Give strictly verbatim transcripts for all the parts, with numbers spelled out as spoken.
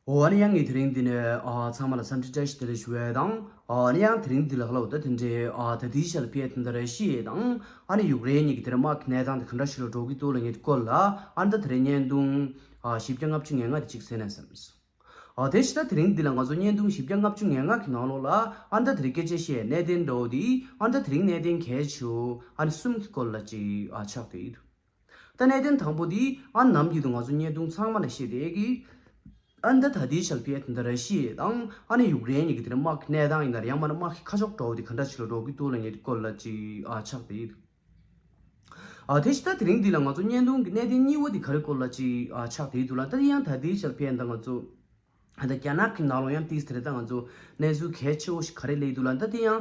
འོ་ཨ་ནི་ཡང་ངས་དེ་རིང་འདི་ནས་ཨ་ཚང་མ་ལ་འཚམས་འདྲི་བཀྲ་ཤིས་བདེ་ལེགས་ཞུ་ཡས་དང་། ཨ་ནི་ཡང་དེ་རིང་འདི་ལ་ཧ་ལོ་ད་དེ་འདྲའི་ཨ་ད་ལྟའི་ཆར་ཕེ་ད་ལྟ་ར་ཤི་ཡ་དང་ཨ་ནི་ཡུཀ་རེན་གཉིས་ཀྱི་དེ་རིང་དམག་གི་གནས་སྟངས་དེ་ག་འདྲ་ཞིག་ལ་འགྲོ་གི་འདུག་ལབ་མཁན་སྐོར་ལ་ཨ་ནི་ད་དེ་རིང་བརྙན་ཐུང་ཨ་བཞི་བརྒྱ་ལྔ་བཅུ་ང་ལྔ་དེ་གཅིག་གསན་ན་བསམས། ཨ་དེ་ཕྱི་ད་དེ་རིང་འདི་ལ་ང་ཚོ་བརྙན་ཐུང་བཞི་བརྒྱ་ལྔ་བཅུ་ང་ལྔ་གི་ནང་ལོགས་ལ་ཨ་ནི་ད་དེ་རིང་སྐད་ཆ་བཤད་གནད་དོན་འདྲ་བོ་དེ་ཨ་ནི་ད་དེ་རིང་གནད་དོན་གལ་ཆེ་བོ་ཨ་ནི་གསུམ་གྱི་སྐོར་ལ་ཅིག་ཨ་ཆགས་བསྡད་ཡོད། ད་གནད་དོན་དང་པོ་དེ་ཨ་ནི་ནམ་རྒྱུན་དུ་ང་ཚོ་བརྙན་ཐུང་ཚང་མ་ལ་བཤད་བསྡད་ཀྱི། ཨ་ནི་ད་ད་ལྟའི་ཆར་ཕེ་ད་ལྟ་ར་ཤི་ཡ་དང་ཨ་ནི་ཡུཀ་རེན་གཉིས་ཀྱི་དེ་རིང་དམག་གི་གནས་སྟངས་ཡིན་ན་རེད། ཡང་མིན་ན་དམག་གི་ཁ་ཕྱོགས་འདྲ་བོ་དེ་ག་འདྲ་ཞིག་ལ་འགྲོ་གི་འདུག་ལབ་མཁན་སྐོར་ལ་ཅིག་ཨ་ཆགས་བསྡད་ཡོད། ཨ་དེ་ཕྱི་ད་དེ་རིང་འདི་ལ་ང་ཚོ་བརྙན་ཐུང་གི་གནད་དོན་གཉིས་པ་དེ་ག་རེ་སྐོར་ལ་ཅིག་ཨ་ཆགས་བསྡད་ཡོད་འདུག་ལབ་ན། ད་དེ་ཡང་ད་ལྟའི་ཆར་ཕེ་ད་ང་ཚོ་ད་ལྟ་རྒྱ་ནག་གི་ནང་ལོགས་ཡང་ཏིས་དེ་རེད། ད་ང་ཚོ་གནས་ཚུལ་གལ་ཆེ་བོ་ཞིག་ག་རེ་སླེབས་འདུག་ལབ་ན། ད་དེ་ཡང་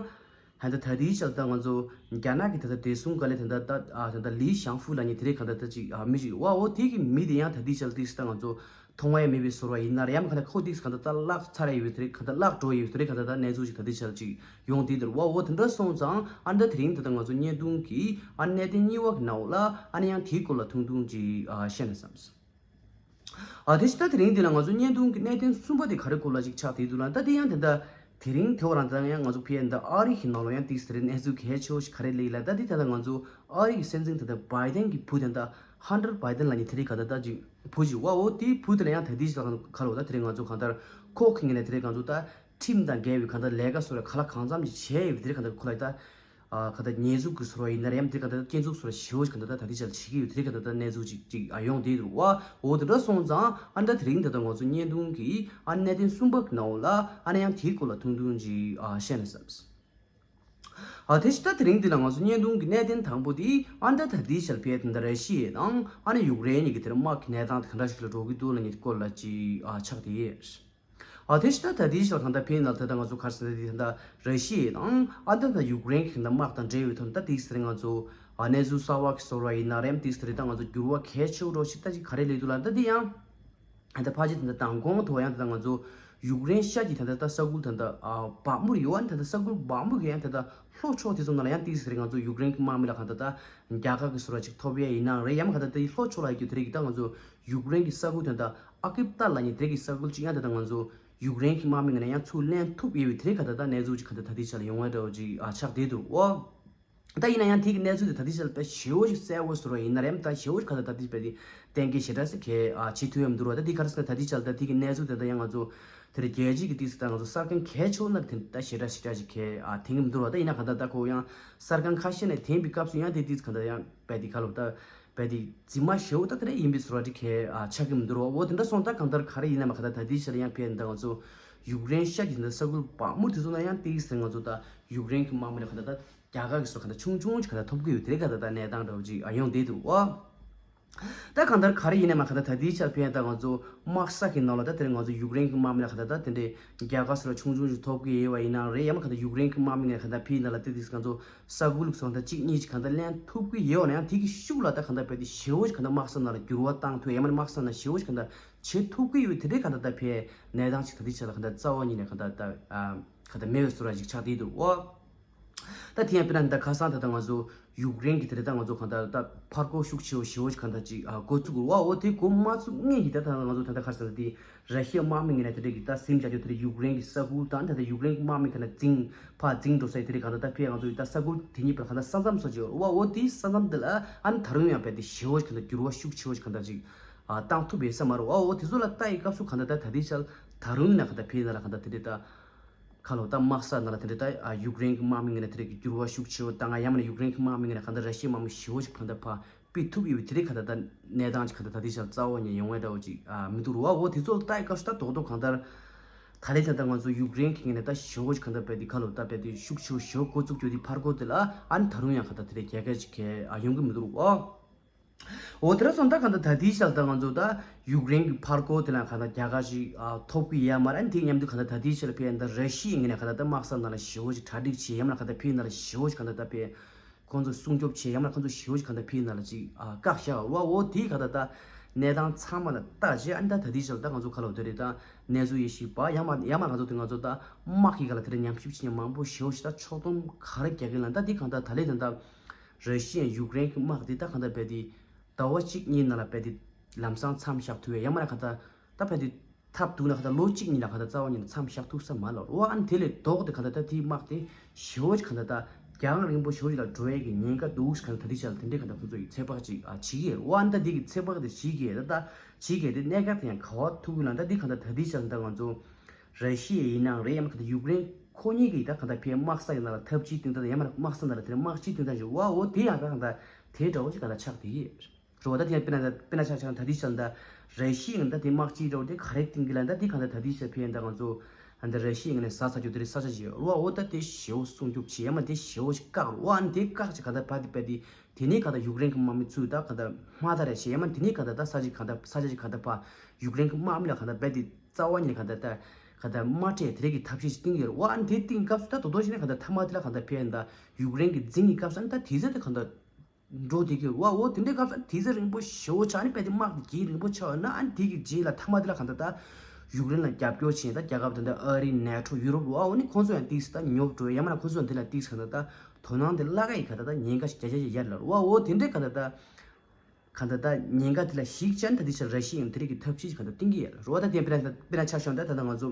ད་ལྟ་ད་ལྟའི་ཆར་ད་ང་ཚོ་རྒྱ་ནག་གི་ད་ལྟ་བདེ་སྲུང་བཀའ་བློན་ད་ལྟ་ད་ཨ་ད་ལྟ་ལི་ཞང་ཧྥུ་ལབ་མཁན་དེ་རེད། གང་ད་ད་ཅིག་ཨ་མི་ཞིག་ཡོད་པ། འོ་དེ་གི་མི་དེ་ཡང་ད་ལྟའི་ཆར་ཏིས་ད་ང་ཚོ་མཐོང་ཡ་མེད་པའི་བཟོ་འདྲ་ཡིན་ན་རེད། ཡང་མིན་ན་ཁོ་ཏིས་གང་ད་ད་བརླག་ཚར་ཡོད་པའི་དེ་རེད། གང་ད་བརླག་འགྲོ་ཡོད་པའི་དེ་རེད། གང་ད་ད་གནས་ཚུལ་ཞིག་ད་ལྟའི་ཆར་ཅིག་ཡོང་བསྡད་འདུག་པ། འོ་དེ་འདྲ་སོང་ཙང་ཨ་ནི་ད་དེ་རིང་ད་ལྟ་ང་ཚོ་བརྙན་ཐུང་གི་ཨ་གནད་དོན་གཉིས་པ་གི་ནང་ལ་ཨ་ནི་ཡང་དེའི་སྐོར་ལ་ཐུང་ཐུང་ཅིག་ཨ་བཤད་ན་བསམས། ཨ་དེ་ཕྱི་ད་དེ་རིང་འདི་ལ་ང་ཚོ་བརྙན་ཐུང་གི་གནད་དོན་གསུམ་པ་དེ་ག་རེ་སྐོར་ལ་ཅིག་ཆགས་བསྡད་འདུག་ལབ་ན། ད་དེ་ཡང་ད་ལྟ་དེ་རིང་དེ་བ་རང་ད་ཡང་ང་ཚོ་ཕེ་ད་ཨ་རི་གི་ནང་ལོགས་ཡང་ཏིས་དེ་རིང་གནས་ཚུལ་གལ་ཆེ་བོ་ཞིག་ག་རེ་སླེབས་ལབ་ན། ད་དེ་ད་ལྟ་ང་ཚོ་ཨ་རི་གི་སྲིད་འཛིན་ད་ལྟ་བྷའི་ཌེན་གྱི་བུ་དེ་ད་ཧན་ཊར་བྷའི་ཌེན་ལབ་མཁན་དེ་རེད། གང་ད་ད་ཅིག་བུ་ཞིག་ཡོད་པ། འོ་དེའི་བུ་དེ་ལ་ཡང་ད་ལྟའི་ཆར་ག་ལོ་ད་དེ་རིང་ང་ཚོ་གང་ལྟར་ཁོག་གི་ངོས་ནས་དེ་རིང་ང་ཚོ་ད་ཁྲིམས་དང་འགལ་བའི་གང་ལྟར་ལས་ཀ་སོགས་ལ་ག་ལ་གང་འཚམ་ཅིག་བྱས་ཡོད་པའི་དེ་རིང་གང་ལྟར་ཁོ་ལ་ད་ཨ་གང་ལྟར་ཉེས་འཛུགས་ཀྱི་སོགས་ཡིན་ན་རེད། ཡང་དེ་གང་ལྟར་སྐྱོན་འཛུགས་སོགས་ཞེ་པོ་ཞིག་གང་ལྟར་ད་ད་ལྟའི་ཆར་བྱེད་ཀྱི་ཡོད་དེ་རིང་གང་ལྟར་ད་གནས་ཚུལ་ཅིག་ཅིག་ཨ་ཡོང་བསྡད་འདུག་པ། འོ་དེ་འདྲ་སོང་ཙང་ཨ་ནི་ད་དེ་རིང་ད་ལྟ་ང་ཚོ་བརྙན་ཐུང་གི་ཨ་གནད་དོན་གསུམ་པ་གི་ནང་ལ་ཨ་ནི་ཡང་དེའི་སྐོར་ལ་ཐུང་ཐུང་ཅིག་ཨ་བཤད་ན་བསམས། ཨ་དེ་ཕྱི་ད་དེ་རིང་འདི་ལ་ང་ཚོ་བརྙན་ཐུང་གི་གནད་དོན་དང་པོ་དེ་ཨ་ནི་ད་ད་ལྟའི་ཆར་ཕེ་ད་ལྟ་ར་ཤི་ཡ་དང་ཨ་ནི་ཡུཀ་རེན་གཉིས་ཀྱི་དེ་རིང་དམག་གི་གནས་སྟངས་དེ་ག་འདྲ་ཞིག་ལ་འགྲོ་གི་འདུག་ལབ་མཁན་དེ་སྐོར་ལ་ཅིག་ཨ་ཆགས་བསྡད་ཡོད། ཨ་དེ་ཕྱི་ད་ད་ལྟའི་ཆར་གང་ལྟར་ཕེ་ནང་ད་ལྟ་ང་ཚོ་ག་རེ་ཟེར་ན་དེ་ད་ལྟ་ར་ཤི་ཡ་དང་ཨ་ད་ད་ཡུཀ་རེན་གྱི་ད་དམག་དང་འབྲེལ་བའི་ཐོག་ད་ཏིས་དེ་རིང་ང་ཚོ་ཨ་གནས་ཚུལ་གསར་པ་གི་སོགས་ར་ཡིན་ན་རེད། ཏིས་དེ་རིང་ད་ང་ཚོ་འགྱུར་བ་གལ་ཆེ་བོ་འདྲ་ཞིག་ད་ཅིག་ག་རེ་སླེབས་འདུག་ལབ་ན། ད་དེ་ཡང་ད་ལྟ་ཕལ་ཆེར་ད་ལྟ་མདང་དགོང་དུ་ཡང་ད་ལྟ་ང་ཚོ་ཡུཀ་རེན་ཤར་གྱི་ད་ལྟ་ད་ས་ཁུལ་ད་ལྟ་ཨ་བག་མུར་ཡོད་པ། ད་ལྟ་ས་ཁུལ་བག་མུར་གྱི་ཡང་ད་ལྟ་ལྷོ་ཕྱོགས་དེ་ཚོ་ནང་ལ་ཡང་ཏིས་དེ་རིང་ང་ཚོ་ཡུཀ་རེན་གྱི་དམག་མི་ལ་གང་ལྟར་ད་རྒྱལ་ཁ་གི་སོགས་ར་ཅིག་ཐོབ་ཡས་ཡིན་ན་རེད། ཡང་མིན་གང་ལྟར་ད་ལྷོ་ཕྱོགས་ལ་ཡོད་རྒྱུ་དེ་རིང་གི་ད་ང་ཚོ་ཡུཀ་རེན་གྱི་ས་ཁུལ་དེ་ད་ཨ་ཀིབ་ཏཱ་ལབ་མཁན་དེ་རིང་གི་ས་ཁུལ་ཅིག་ཡང་ད་ལྟ་ང་ཚོ་ཡུཀ་རེན་གྱི་དམག་མི་ངོས་ནས་ཡང་ཚུར་ལེན་ཐུབ་ཡོད་པའི་དེ་རིང་གང་ལྟར་ད་གནས་ཚུལ་ཅིག་གང་ལྟར་ད་ལྟའི་ཆར་ལ་ཡོང་བ་འདྲ་བོ་ཅིག་ཨ་ཆགས་བསྡད་འདུག་ཨོ། ད་ཡིན་ན་ཡང་དེ་གི་གནས་ཚུལ་དེ་ད་ལྟའི་ཆར་ལ་དཔེ་ཞེ་པོ་ཞིག་གསལ་པོ་བཟོ་ར་ཡིན་ན་རེད། ད་ཞེ་པོ་ཞིག་ག་ད་ད་ལྟའི་དཔེ་དེ་གཏན་འཁེལ་ཞེ་དྲག་ཞིག་གས་ཨ་བྱེད་ཐུབ་ཡ་མི་འདུག་ར། ད་དེ་ག་རེ་ཟེར་ན་ད་ལྟའི་ཆར་ལ་ད་དེ་གི་གནས་ཚུལ་དེ་ད་ཡང་ང་ཚོ་དེ་རེད་རྒྱལ་སྤྱི་གི་ཏིས་ད་ང་ཚོ་གསར་ཁང་གལ་ཆེ་བོ་ན་དེ་ད་ཞེ་དྲག་ཞེ་དྲག་ཞིག་གས་ཨ་འཐེན་གི་མི་འདུག་ར། ད་ཡིན་ན་ག་ད་ད་ཁོ་ཡང་གསར་ཁང་ཁ་ཤས་ནས་འཐེན་པའི་སྐབས་སུ་ཡང་དེ་ཏིས་ག་ད་ཡང་དཔེ་དེ་ག་ལོ་ད་དཔེ་དེ་རྫུན་མ་ཞེ་པོ་ད་དེ་རེད་ཡིན་པའི་བཟོ་འདྲ་གས་ཨ་ཆགས་གི་མི་འདུག་ར། འོ་དེ་འདྲ་སོང་ད་གང་ལྟར་ག་རེ་ཡིན་ན་མ་ག་ད་ད་ལྟའི་ཆར་ལ་ཡང་དཔེ་ད་ང་ཚོ་ཡུཀ་རེན་ཤར་གྱི་ད་ས་ཁུལ་བག་མུར་དེ་ཚོ་ན་ཡང་ཏིས་ད་ང་ཚོ་ད་ཡུཀ་རེན་གྱི་དམག་མི་ལ་ག་ད་ད་རྒྱལ་ཁ་གི་སོ་ག་ད་ཆུང་ཆུང་ཅིག་ག་ད་ཐོབ་གི་ཡོད་དེ་རེད། ག་ད་ད་གནས་སྟངས་འདྲ་བོ་ཅིག་ཨ་ཡོང་བསྡད་འདུག་ཨོ། ད་གང་ལྟར་ག་རེ་ཡིན་ན་མ་ག་ད་ད་ལྟའི་ཆར་ཕན་ད་ང་ཚོ་དམག་ས་གི་ནང་ལ་ད་དེ་རིང་ང་ཚོ་ཡུཀ་རེན་གྱི་དམག་མི་ལ་ག་ད་ད་དེ་འདྲའི་རྒྱལ་ཁ་སོ་ཆུང་ཆུང་ཅིག་ཐོབ་གི་ཡོད་པ་ཡིན་ན་རེད། ཡང་མ་ག་ད་ཡུཀ་རེན་གྱི་དམག་མི་ངས་ག་ད་ཕི་ནང་ལ་དེ་དུས་ང་ཚོ་ས་ཁུལ་སོང་ད་གཅིག་གཉིས་ཅིག་ག་ད་ལེན་ཐུབ་གི་ཡོད་ན་ཡང་དེ་གི་ཤུགས་ལ་ད་ག་ད་དཔེ་དེ་ཞེ་པོ་ཅིག་ག་ད་དམག་ས་ནང་ལ་འགྱུར་བ་བཏང་ཐུབ། ཡང་མ་དམག་ས་ནང་ཞེ་པོ་ཅིག་ག་ད་བྱེད་ཐུབ་གི་ཡོད་དེ་འདྲའི་ག་ད་ད་ཕན་གནས་སྟངས་ཅིག་ད་ལྟའི་ཆར་ལ་ག་ད་རྩ་བ་ཉིད་ནས་ག་ད་ད་ག་ད་མེད་པའི་བཟོ་འདྲ་ཅིག་ཆགས་བསྡད་འདུག་ཨོ། ད་དེ་ཡང་དཔེར་ན་ད་ཁ་སང་ད་ལྟ་ང་ཚོ་ཡུཀ་རེན་གྱི་དེ་རེད་ད་ང་ཚོ་གང་ལྟར་ད་ཕར་རྒོལ་ཤུགས་ཆེ་བོ་ཞེ་བོ་ཞིག་གང་ལྟར་ཅིག་ཨ་འགོ་བཙུགས་རེད་པ། འོ་དེ་འགོ་མ་བཙུགས་སྔོན་གྱི་ད་ད་ང་ཚོ་ད་ལྟ་ག་རེ་ཟེར་ན་དེ་ར་ཤི་ཡ་དམག་མི་ངོས་ནས་དེ་འདྲ་གི་ད་ཟིང་རྒྱག་རྒྱུ་དེ་རེད། ཡུཀ་རེན་གྱི་ས་ཁུལ་དང་ད་ལྟ་ཡུཀ་རེན་གྱི་དམག་མི་ག་ན་འཛིང་ཕར་འཛིང་འགྲོ་ས་ཡི་དེ་རེད། གང་ལྟར་ད་ཕར་ང་ཚོ་ཡི་ད་ས་ཁུལ་དེ་གཉིས་བར་གང་ལྟར་ས་མཚམས་སོགས་ཅིག་ཡོད་རེད་པ། འོ་དེའི་ས་མཚམས་དེ་ལ་ཨ་ནི་ད་རུང་ཡང་རྦད་དེ་ཞེ་བོ་ཞིག་གང་ལྟར་འགྱུར་བ་ཤུགས་ཆེ་བོ་ཞིག་གང་ལྟར་ཅིག་ཨ་བཏང་ཐུབ་པའི་ས་མ་རེད་པ། འོ་དེ་ཚོ་ལ་ལྟ་ཡི་སྐབས་སུ་གང་ལྟར་ད་ད་ལྟའི་ཆར་ད་རུང་ཡིན་ན་གང་ལྟར་ཕར་ནང་ལ་གང་ལྟར་དེ་འདྲའི་ད་ཁ་ལོ་ད་དམག་ས་ནང་ལ་དེ་འདྲའི་ད་ཨ་ཡུཀ་རེན་གྱི་དམག་མི་ངོས་ནས་དེ་འདྲའི་གི་འགྱུར་བ་ཤུགས་ཆེ་བོ་བཏང་ང་ཡང་མིན་ན་ཡུཀ་རེན་གྱི་དམག་མི་ངོས་ནས་གང་ལྟར་ར་ཤི་ཡའི་དམག་མི་ཞེ་བོ་ཞིག་གང་ལྟར་ཕར་ཕུད་ཐུབ་ཡོད་པའི་དེ་འདྲའི་གང་ལྟར་ད་གནས་སྟངས་ཅིག་གང་ལྟར་ད་ལྟའི་ཆར་རྩ་བ་ཉིད་ཡོང་བའི་འདྲ་བོ་ཅིག་ཨ་མི་འདུག་རེད་པ། འོ་དེ་ཚོ་ལ་ལྟ་ཡི་སྐབས་སུ་ད་རྡོག་རྡོག་གང་ལྟར་ད་རེས་ད་ལྟ་ང་ཚོ་ཡུཀ་རེན་གྱི་ངོས་ནས་ད་ཞེ་བོ་ཞིག་གང་ལྟར་རྦད་དེ་ཁ་ལོ་ད་རྦད་དེ་ཤུགས་ཆེ་བོ་ཞེ་བོ་འགོ་བཙུགས་རྒྱུ་དེ་ཕར་རྒོལ་དེ་ལ་ཨ་ནི་ད་རུང་ཡང་གང་ལྟར་དེ་འདྲའི་རྒྱལ་ཁ་ཅིག་གས་ཨ་ཡོང་གི་མི་འདུག་རེད་པ། འོ་དེ་འདྲ་སོང་ད་གང་ལྟར་ད་ལྟའི་ཆར་ད་ང་ཚོ་ད་ཡུཀ་རེན་གྱི་ཕར་རྒོལ་དེ་ལ་གང་ལྟར་རྒྱལ་ཁ་ཞིག་ཨ་ཐོབ་ཀྱི་ཡོད་མ་རེད། དེ་མཉམ་དུ་གང་ལྟར་ད་ལྟའི་ཆར་ཕར་ད་ར་ཤི་ཡའི་ངོས་ནས་གང་ལྟར་ད་དམག་ས་ནང་ལ་ཞེ་བོ་ཞིག་གྲ་སྒྲིག་བྱས་ཡང་མིན་ན་གང་ལྟར་ཕར་ནང་ལ་ཞེ་བོ་ཞིག་གང་ལྟར་ད་ཕར་ཁོང་ཚོ་སྲུང་སྐྱོབ་བྱས་ཡང་མིན་ན་ཁོང་ཚོ་ཞེ་བོ་ཞིག་གང་ལྟར་ཕར་ནང་ལ་ཅིག་ཨ་བཀག་བཞག་རེད་པ། འོ་དེའི་གང་ལྟར་ད་གནས་སྟངས་ཚང་མ་ལ་བལྟས་རྗེས་ཨ་ནི་ད་ད་ལྟའི་ཆར་ད་ང་ཚོ་ཁ་ལོ་དེ་རེད་ད་གནས་ཚུལ་ཡེ་ཤེས་པ་ཡང་མ་ཡང་མ་ང་ཚོ་དེ་ང་ཚོ་ད་དམག་གི་སྒང་ལ་དེ་འདྲ་ཉམས་ཞིབ་བྱེད་མཁན་མང་པོ་ཞེ་བོ་ཞིག་ད་ཕྱོགས་བསྡོམས་ག་རེ་རྒྱག་གི་ལབ་ན་ད་དེ་གང་ལྟར་ད་ལས་ད་ད་ར་ཤི་ཡ་ཡུཀ་རེན་གྱི་དམག་དེ་ད་གང་ལྟར་རྦད་དེ་ཟླ་བ་གཅིག་གཉིས་ནང་ལ་རྦད་དེ་ལམ་སང་མཚམས་བཞག་ཐུབ་ཡ་ཡང་མིན་ན་གང་ལྟར་ད་རྦད་དེ་ ཐབས་སྡུག་ན་ག་ད་ལོ་གཅིག་གཉིས་ལ་ག་ད་རྩ་བ་ཉིད་ནས་མཚམས་བཞག་ཐུབ་ས་མ་ལ་རོ། ཨ་ནི་དེ་ལས་ལྡོག་སྟེ་ག་ད་ད་དེའི་དམག་དེ་ཞེ་བོ་ཅིག་ག་ད་ད་རྒྱལ་ཁམས་རིང་པོ་ཞེ་བོ་ཅིག་ལ་འགྲོ་ཡས་ཀྱི་ཉེན་ཁ་འདུག་ག་ད་དེ་ཆ་ལ་དེ་འདྲའི་ག་ད་ཁོང་ཚོ་ཡི་ཚོད་དཔག་ཅིག་ཨ་བྱེད་ཀྱི་ཡོད་རོ། ཨ་ནི་ད་དེ་གི་ཚོད་དཔག་དེ་བྱེད་ཀྱི་ཡོད་ད་ད་བྱེད་ཀྱི་ཡོད་དེ་གནད་འགག་དེ་ཡང་ག་བ་ཐུག་གི་ལ་ད་དེ་ག་ད་ད་དེ་ཆ་ལ་ད་ང་ཚོ་ར་ཤི་ཡ་ཡིན་ནའང་རེད། ཡང་ན་ག་ད་ཡུཀ་རེན་ཁོ་གཉིས་ཀྱིས་ད་ག་ད་ཕའི་དམག་ས་ཡི་ནང་ལ་འཐབ་ཇུས་སྟོན་སྟངས་ཡང་མ་དམག་ས་ནང་ལ་དེ་དམག་སྤྱིའི་སྟོན་སྟངས་ཞིག་ཝ་འོ་དེ་ཡང་ད་ག་ད་དེ་འདྲ་བོ་ཞིག་ག་ད་ཆགས་བསྡད་ཡོད་རེད་བ། ད་དེ་ཡང་དཔེར་ན་དཔེར་ན་ཆ་བཞག་ན་ད་དེ་ཆ་ལ་ད་ར་ཤི་ཡ་ཡིན་ད་དེ་དམག་སྤྱིའི་འདྲ་བོ་དེ་ག་རེ་སྟོན་གི་ལ་ད་དེ་ག་ད་ད་དེ་ཆ་ཕའི་ད་ང་ཚོ་ད་ར་ཤི་ཡ་ནས་ཟ་ས་རྒྱུ་དེ་རེད། ས་ཆ་ཞིག་ཝ་འོ་ད་དེ་ཞེ་བོ་སྲུང་སྐྱོབ་བྱེད་ཡང་མ་དེ་ཞེ་བོ་ཞིག་བཀག་རེད་བ། ཨ་ནི་དེ་བཀག་ཅིག་ག་ད་ཕ་དེ་ཕ་དེ་དེ་ནས་ག་ད་ཡུཀ་རེན་གྱི་དམག་མི་ཚོས་ད་ག་ད་དམག་ད་རེ་བྱེད་ཡང་མ་དེ་ནས་ག་ད་ད་ས་ཆ་ག་ད་ས་ཆ་ཞིག་ག་ད་ཕ་ཡུཀ་རེན་གྱི་དམག་མི་ལ་ག་ད་རྦད་དེ་རྩ་བ་ཉིད་ནས་ག་ད་ད་ག་ད་མ་སྤྲད་དེ་རིགས་ཀྱི་ཐབས་ཤེས་ཤིག་བསྟན་གྱི་ཡོད་རེད་བ། ཨ་ནི་དེ་བསྟན་སྐབས་སུ་ད་དོ་དོ་ཞིག་ནས་ག་ད་ཐ་མ་དེ་ལ་ག་ད་ཕེ་ཡིན་ད་ཡུཀ་རེན་གྱི་འཛིང་གི་སྐབས་སུ་ཨ་ནི་ད་དེ་ཚོ་དེ་ག་ད་འགྲོ་བསྡད་ཀྱི་ཡོད་རེད་བ། འོ་དེ་འདྲའི་སྐབས་སུ་ཨ་ནི་དེ་ཚོ་རིང་པོ་ཞེ་བོ་ཆགས་ནས་རྦད་དེ་དམག་དེ་གྱིས་རིང་པོ་ཆགས་ཡོད་ན་ཨ་ནི་དེ་གི་རྗེས་ལ་ཐ་མ་དེ་ལ་ག་ད་ད་ཡུཀ་རེན་ལ་རྒྱབ་སྐྱོར་བྱེད་ད་རྒྱལ་ཁབ་དེ་འདྲ་ཨ་རི་ནེ་ཊོ་ཡུ་རོབ་རེད་བ། འོ་ནི་ཁོང་ཚོ་ཡང་ཏིག་ཙམ་ད་ཉོབ་འགྲོ་ཡང་མིན་ན་ཁོང་ཚོ་ཡང་དེ་ལ་ཏིག་ཙམ་ག་ད་ད་དོ་སྣང་དེ་བརླག་ག་ཡི་ག་ད་ད་ཉེན་ཁ་ཞིག་བརྒྱ་ཆ་བརྒྱ་ཡོད་རེད་བ། འོ་དེ་འདྲའི་ག་ད་ད་གང་ལྟར་ད་ཉེན་ཁ་དེ་ལ་གཞིགས་བྱས་ནས་ད་ལྟའི་ཆར་ར་ཤི་ཡའི་དེ་རིགས་ཀྱི་ཐབས་ཤེས་ཤིག་གང་ལྟར་བསྟན་གྱི་ཡོད་རེད་བ། ད་དེ་དཔེར་ན་དཔེར་ན་ཆ་བཞག་ན་ད་ད་ལྟ་ང་ཚོ་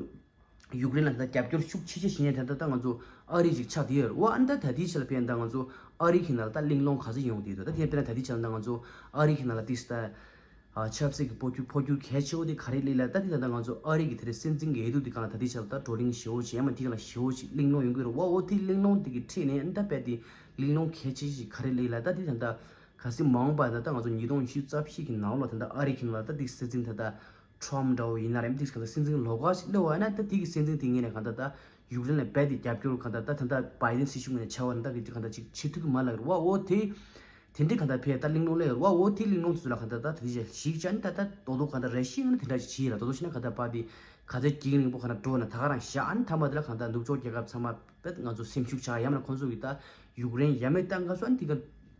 ཡུཀ་རེན་ལ་ད་ལྟ་རྒྱབ་སྐྱོར་ཤུགས་ཆེ་ཆེ་བྱེད་མཁན་ད་ལྟ་ད་ང་ཚོ་ཨ་རི་ཅིག་ཆགས་བསྡད་ཡོད་རེད་བ། ཨ་ནི་ད་ད་ལྟའི་ཆར་དཔེར་ན་ད་ང་ཚོ་ཨ་རི་གི་ནང་ལ་ད་གླེང་སློང་ག་ཚོད་ཡོང་བསྡད་འདུག་ད་དེ་དཔེར་ན་ད་ལྟའི་ཆར་ད་ང་ཚོ་ཨ་རི་གི་ནང་ལ་ཏིག་ཙམ་ད་ཆབ་སྲིད་ཀྱི་འཕོ་འགྱུར་འཕོ་འགྱུར་གལ་ཆེ་བོ་དེ་ག་རེ་སླེབས་ལ་ད་དེ་ད་ལྟ་ང་ཚོ་ཨ་རི་གི་དེ་རེད་སྲིད་འཛིན་གྱི་འོས་བསྡུ་དེ་སྒང་ལ་ད་ལྟའི་ཆར་ད་བགྲོ་གླེང་ཞེ་བོ་བྱེད་ཡ་མ་དེ་ག་ལ་ཞེ་བོ་ཞིག་གླེང་སློང་ཡོང་གི་རེད་བ། འོ་དེ་གླེང་སློང་དེ་གི་འཁྲིས་ནས་ཨ་ནི་ད་དཔེ་དེ་གླེང་སློང་གལ་ཆེ་ཞིག་ག་རེ་སླེབས་ལ་ད་དེ་ད་ལྟ། གལ་སྲིད་མ་འོངས་པ་ན་ད་ང་ཚོ་ཉིས་སྟོང་ཉི་ཤུ་རྩ་བཞི་གི་ནང་ལོགས་ད་ལྟ་ཨ་རི་གི་ནང་ལ་ད་དེ་སྲིད་འཛིན་ད་ལྟ་ཊམ་འདྲ་བོ་ཡིན་ན་རེད་མི་དེ་ག་ད་སྲིད་འཛིན་ལོགས་ཀ་ཞིག་སླེབས་པ་ན་ད་དེ་གི་སྲིད་འཛིན་དེ་ངོས་ནས་གང་ལྟར་ད་ཡུཀ་རེན་ལ་རྦད་དེ་རྒྱབ་སྐྱོར་གང་ལྟར་ད་ད་ལྟ་བྷའི་ཌེན་སྲིད་གཞུང་ངོས་ནས་བྱ་བ་ན་ད་གི་དེ་གང་ལྟར་ཅིག་བྱེད་ཐུབ་ཀྱི་མ་ལགས་རེད་བ། འོ་དེ་དེ་འདྲའི་གང་ལྟར་ཕེ་ད་གླེང་སློང་སླེབས་རེད་བ། འོ་དེ་གླེང་སློང་དེ་ཚོ་ལ་གང་ལྟར་ད་དེ་ཅིག་གཞིགས་བྱས་ནས་ད་ད་དོ་དོ་གང་ལྟར་ར་ཤི་ཡ་ངོས་ནས་དེ་འདྲ་ཅིག་བྱེད་ཡ་ལ་དོ་དོ་ཤི་ན་གང་ལྟར་བ་དེ་ག་ཚོད་གྱིང་རིང་པོ་གང་ལྟར་འགྲོ་ན་ད་ག་རང་བཞག་ཨ་ནི་ཐ་མ་དེ་ལ་གང་ལྟར་ནུབ་ཕྱོགས་རྒྱལ་ཁབ་ཚང་མ། པས་ང་ཚོ་སེམས་ཤུགས་ཆག་ཡང་མིན་ན་ཁོང་ཚོ་གིས་ད་ཡུཀ་རེན་ཡ་མེད་བཏང་ག་སོ་ཨ་ནི་དེ་ག་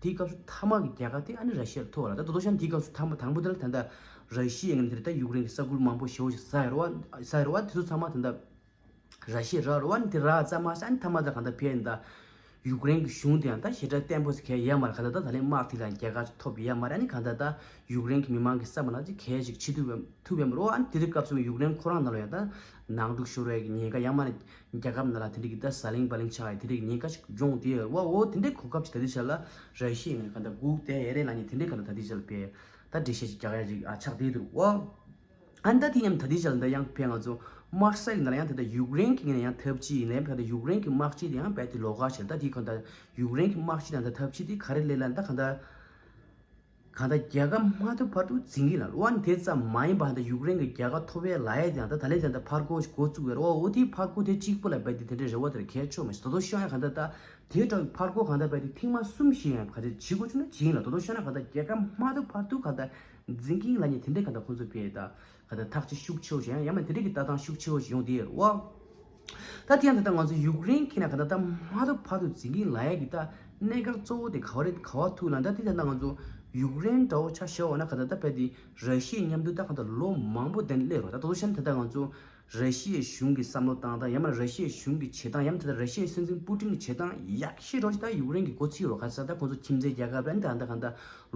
དེའི་སྐབས་སུ་མཐའ་མ་གི་རྒྱལ་ཁ་དེ་ཨ་ནི་ར་ཤི་ཡར་ཐོབ་པ་ལ་ད་དོ་དོ་ཤ་ནི་དེའི་སྐབས་སུ་མཐའ་མ་དང་པོ་དེ་ལ་ད་ལྟ་ར་ཤི་ཡའི་ངན་དེ་ད་ཡུཀ་རེན་གི་ས་ཁུལ་མང་པོ་ཞེ་བོ་ཞིག་ཟ་ཡོད་རེད་བ། ཟ་ཡོད་རེད་བ། དེ་ཚོ་ཚང་མ་ད་ལྟ་ར་ཤི་ཡར་རག་རེད་བ། ཨ་ནི་དེ་རག་ཙམ་མ་ཟད་ཨ་ནི་མཐའ་མ་ད་གང་ལྟར་ཕེ་ཡིན་ད་ཡུཀ་རེན་གི་གཞུང་དེ་ཡང་ད་ཞེ་དྲག་བརྟན་པོ་ཞིག་གས་ཡ་མ་རེད། གང་ལྟར་ད་ད་ལན་དམག་དེ་ལ་རྒྱལ་ཁ་ཐོབ་ཡ་མ་རེད། ཨ་ནི་གང་ལྟར་ད་ཡུཀ་རེན་གི་མི་མང་གི་ས་མ་ལ་ཅིག་གས་ཞིག་ཆེ་ཐུབ་ཐུབ་ཡ་མ་རེད་བ། ཨ་ནི་དེ་དུས་སྐབས་སུ་ཡུཀ་རེན་ཁོ་རང་ནང་ལ་ཡང་ད་ནང་འཁྲུག་ཤོར་བའི་ཉེན་ཁ་ཡང་མ་རེད། རྒྱལ་ཁབ་ནང་ལ་དེ་འདྲ་གི་ད་ཟ་ལིང་བ་ལིང་ཆགས་ཡ་དེ་འདྲ་གི་ཉེན་ཁ་ཞིག་འབྱུང་དེ་ཡོད་རེད་བ། འོ་དེ་འདྲའི་གོ་སྐབས་ཅིག་ད་དེ་ཆ་ལ་ར་ཤི་ཡའི་ངན་གང་ལྟར་སྒུག་བསྡད་ཡ་རེད་ལབ་ནས་དེ་འདྲའི་གང་ལྟར་ད་དེ་ཆ་ལ་དཔེ་ད་འགྲེལ་བཤད་ཅིག་རྒྱག་ཡ་ཅིག་ཨ་ཆགས་བསྡད་འདུག་འོ། ཨ་ནི་ད་དེ་མཉམ་ད་དེ་ཆ་ལ་ད་ཡང་ཕེ་ང་ཚོ་དམག་ས་ཡི་ནང་ལ་ཡང་ད་ལྟ་ཡུཀ་རེན་གི་ངོས་ནས་ཡང་འཐབ་ཇུས་ཡིན་ནའི་ད་ལྟ་ཡུཀ་རེན་གི་དམག་སྤྱི་དེ་ཡང་རྦད་དེ་ལོགས་ཀ་བྱས། ད་དེ་གང་ལྟར་ཡུཀ་རེན་གི་དམག་སྤྱི་དང་ད་འཐབ་ཇུས་དེ་ག་རེ་སླེབས་ལབ་ན་ད་གང་ལྟར། གང་ལྟར་རྒྱལ་ཁ་མ་ཐོབ་བར་དུ་འཛིང་གི་ལ་རོ། ཨ་ནི་དེ་ཙམ་མ་ཡིན་པ་ད་ཡུཀ་རེན་གྱི་རྒྱལ་ཁ་ཐོབ་ཡས་ལ་ཡས་དེ་ད་ད་ལན་དེ་འདྲ་ཕར་རྒོལ་ཞིག་འགོ་བཙུགས་ཡོད་རོ། འོ་དེའི་ཕར་རྒོལ་དེ་གཅིག་པུ་ལ་རྦད་དེ་དེ་འདྲའི་རེ་བ་དེ་གལ་ཆེ་བ་མ་ཞིག་ད་དོ་ཤོད་ཡ་གང་ལྟར་ད་དེ་འདྲ་ཕར་རྒོལ་གང་ལྟར་རྦད་དེ་ཐེངས་མ་གསུམ་བཞི་ཡང་ག་ཚོད་བྱེད་དགོས་བྱུང་ན་བྱེད་ཡིན་ལ་ད་དོ་ཤོད་ན་གང་ལྟར་རྒྱལ་ཁ་མ་ཐོབ་བར་དུ་གང་ལྟར་འཛིང་གི་ལ་ཉེ་དེ་འདྲའི་གང་ལྟར་ཁོང་ཚོ་ཕེ་ད་གང་ལྟར་ཐག་གཅོད་ཤུགས་ཆེ་བོ་ཞིག་ཡང་ཡང་མ་དེ་འདྲའི་གི་ལྟ་སྟངས་ཤུགས་ཆེ་བོ་ཞིག་ཡོང་དེ་ཡོད་རོ། ད་དེ་ཡང་ད་ལྟ་ང་ཚོ་ཡུཀ་རེན་ཁྱེད་ན་ག་ད་ལྟ་མ་ཐུབ་ཕར་ཐུག་འཛིང་གིན་ལ་ཡ་གི་ད་གནད་འགག་གཙོ་བོ་དེ་ག་བ་རེད་ག་བ་ཐུག་ལ་ད་དེ་ད་ལྟ་ང་ཚོ་ཡུཀ་རེན་འདྲ་བོ་ཆ་བཞག་པ་ན་ག་ད་ལྟ་བས་དེ་ར་ཤི་ཡའི་མཉམ་དུ་ད་ག་ད་ལོ་མང་པོ་དེ་ནས་སླེབས་རོགས་ད་དོ་ཤན་ད་ལྟ་ང་ཚོ་ར་ཤི་ཡའི་གཞུང་གི་བསམ་བློ་བཏང་སྟངས་ཡང་མ་ར་ཤི་ཡའི་གཞུང་གི་བྱེད་སྟངས་ཡང་མ་ད་ལྟ་ར་ཤི་ཡའི་སྲིད་འཛིན་པུ་ཏིན་གྱི་བྱེད་སྟངས་ཡག་ཤོས་རོགས་ཞིག་ད་ཡུཀ་རེན་གྱི་འགོ་ཚུགས་རོགས་ག་ས་ད་ཁོང་ཚོ་ཁྱིམ་མཚེས་རྒྱལ་ཁབ་རེད་ད་ད་ག་ད་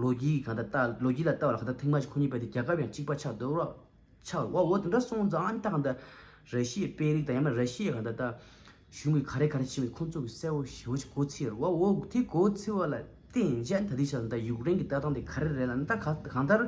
ལོ་རྒྱུས་ག་ད་ད་ལོ་རྒྱུས་ལ་ལྟ་བ་ལ་ག་ད་ཐེངས་མ་ཞིག་ཁོ་གཉིས་བས་དེ་རྒྱལ་ཁབ་ཡང་གཅིག་པ་ཆགས་འདུག་རོགས། ཆགས་བ་འོ་དེ་འདྲ་སོང་ཙང་ཨ་ནི་ད་གང་ལྟར་ར་ཤི་ཡའི་དཔོན་རིགས་དང་ཡང་ན་ར་ཤི་ཡའི་གང་ལྟར་ད་གཞུང་གིས་ག་རེ་ག་རེ་བྱེད་མིན་ཁོང་ཚོ་གིས་གསལ་བོ་ཞེ་བོ་ཅིག་གོ་ཚོད་ཡོད་རེད་བ། འོ་དེ་གོ་ཚོད་བ་ལ་བརྟེན་བྱས་ད་དེ་ཆ་ལ་ད་ཡུཀ་རེན་གྱི་ལྟ་སྟངས་དེ་ག་རེ་རེད་ལབ་ན་ད་ག་གང་ལྟར་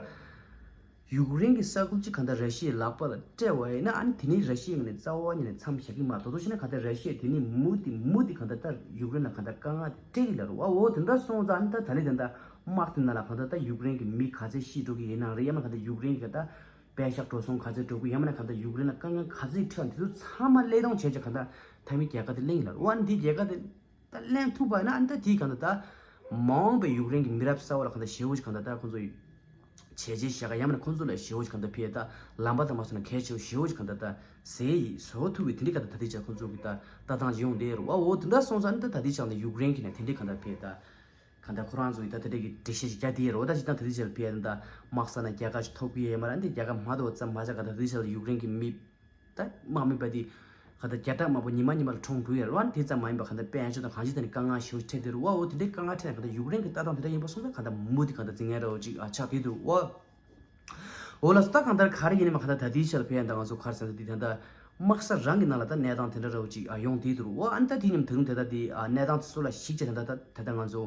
ཡུཀ་རེན་གྱི་ས་ཁུལ་གཅིག་གང་ལྟར་ར་ཤི་ཡའི་ལག་པ་ལ་སྤྲད་པ་ཡིན་ན་ཨ་ནི་དེ་ནས་ར་ཤི་ཡ་ངོས་ནས་རྩ་བ་ཉིད་ནས་མཚམས་བཞག་གི་མ་རེད། དོ་དོ་བྱས་ན་གང་ལྟར་ར་ཤི་ཡ་དེ་ནས་མུ་མཐུད་མུ་མཐུད་གང་ལྟར་ད་ཡུཀ་རེན་ལ་གང་ལྟར་དཀའ་ངལ་དེ་སྤྲད་ཀྱི་ལ་རེད་བ། འོ་དེ་འདྲ་སོང་ཙང་ཨ་ནི་ད་ད་ལན་དེ་འདྲ་དམག་དེ་ནང་ལ་གང་ལྟར་ད་ཡུཀ་རེན་གྱི་མི་ག་ཚད་ཤི་འགྲོ་གི་ཡིན་ནའང་རེད་ཡང་མ་གང་ལྟར་ཡུཀ་རེན་གྱི་ད། པད་ཤག་འགྲོ་སོང་ག་ཚོད་འགྲོ་དགོས་ཡང་མིན་ན་གང་ལྟར་ཡུཀ་རེན་ལ་དཀའ་ངལ་ག་ཚོད་འཕྲད་དེ་ཚོ་ཚང་མ་སླད་སྟོང་བྱས་ཀྱི་གང་ལྟར་མཐའ་མའི་རྒྱལ་ཁ་དེ་ལེན་ཡིན་ལ་རེད་བ། འདི་རྒྱལ་ཁ་དེ་ད་ལེན་ཐུབ་པ་ཡིན་ན་ཨ་ནི་ད་དེའི་གང་ལྟར་ད་མ་འོངས་པའི་ཡུཀ་རེན་གྱི་མི་རབས་གསར་བ་ལ་གང་ལྟར་ཞེ་བོ་ཞིག་གང་ལྟར་ད་ཁོང་ཚོ་བྱས་རྗེས་བཞག་ག་ཡང་མིན་ན་ཁོང་ཚོ་ལ་ཞེ་བོ་ཞིག་གང་ལྟར་ཕེ་ད་ལམ་པ་དང་མ་སོང་ན་གལ་ཆེ་བོ་ཞེ་བོ་ཞིག་གང་ལྟར་ད་ཟེར་ཡིས་བཟོ་ཐུབ་པའི་དེ་འདྲའི་གང་ལྟར་ད་དེ་ཆ་ཁོང་ཚོ་གི་ད་ལྟ་སྟངས་ཡོང་བསྡད་རེད་བ། འོ་དེ་འདྲ་སོང་ཙང་ཨ་ནི་ད་ད་དེ་ཆ་གང་ལྟར་ཡུཀ་རེན་གྱི་ནས་དེ་འདྲའི་གང་ལྟར་ཕེ་ད། གང་ལྟར་ཁོ་རང་ཚོ་ཡིས་ད་དེ་འདྲ་གི་འགྲེལ་བཤད་ཅིག་རྒྱག་དེ་ཡོད་རེད་བ། ད་ཅི་ད་དེ་འདྲ་ཅིག་ལ་ཕེ་ཡ་ད་དམག་ས་ན་རྒྱལ་ཁ་ཅིག་ཐོབ་ཀྱི་ཡོད་མ་རེད། འདི་རྒྱལ་ཁ་མ་ཐོབ་ཙམ་མ་ཆགས་ག་ད་དེ་འདྲ་ཅིག་ལ་ཡུཀ་རེན་གྱི་མི་ད་དམག་མི་པ་དེ་ག་ད་རྒྱ་སྟག་དམར་པོ་ཉི་མ་ཉི་མ་ལ་གྲོངས་འགྲོ་ཡོད་རེད་བ། དེ་ཙམ་མ་ཡིན་པ་ག་ད་དཔལ་འབྱོར་དང་གང་ཅི་ད་ནི་དཀའ་ངལ་ཞེ་པོ་འཕྲད་དེ་རེད་བ། འོ་དེ་འདྲའི་དཀའ་ངལ་འཕྲད་ན་ག་ད་ཡུཀ་རེན་གྱི་ལྟ་སྟངས་དེ་འདྲ་ཡིན་པ་སོང་ཙང་ག་ད་མུ་མཐུད་ག་ད་འཛིང་ཡ་འདྲ་བོ་ཅིག་ཨ་ཆགས་བསྡད་འདུག་བ། འོ་ལགས་སོ། ད་གང་ལྟར་ག་རེ་ཡིན་ནའི་མ་གང་ལྟར་ད་ལྟའི་ཆར་ཕེབས་ཡ་ད་ང་ཚོ་ག་རེ་ཟེར་ན་འདི་ད་ལྟ་དམག་ས་རང་གི་ནང་ལ་ད་གནས་སྟངས་དེ་འདྲ་ར་བ་ཅིག་ཨ་ཡོང་བསྡད་འདུག་འོ་ཨ་ནི་ད་དེ་མཉམ་ད་དུང་དེ་ད་དེ་ཨ་གནས་སྟངས་དེ་ཚོ་ལ་གཞིགས་བྱས་ད་ད་ད་ད་ང་ཚོ་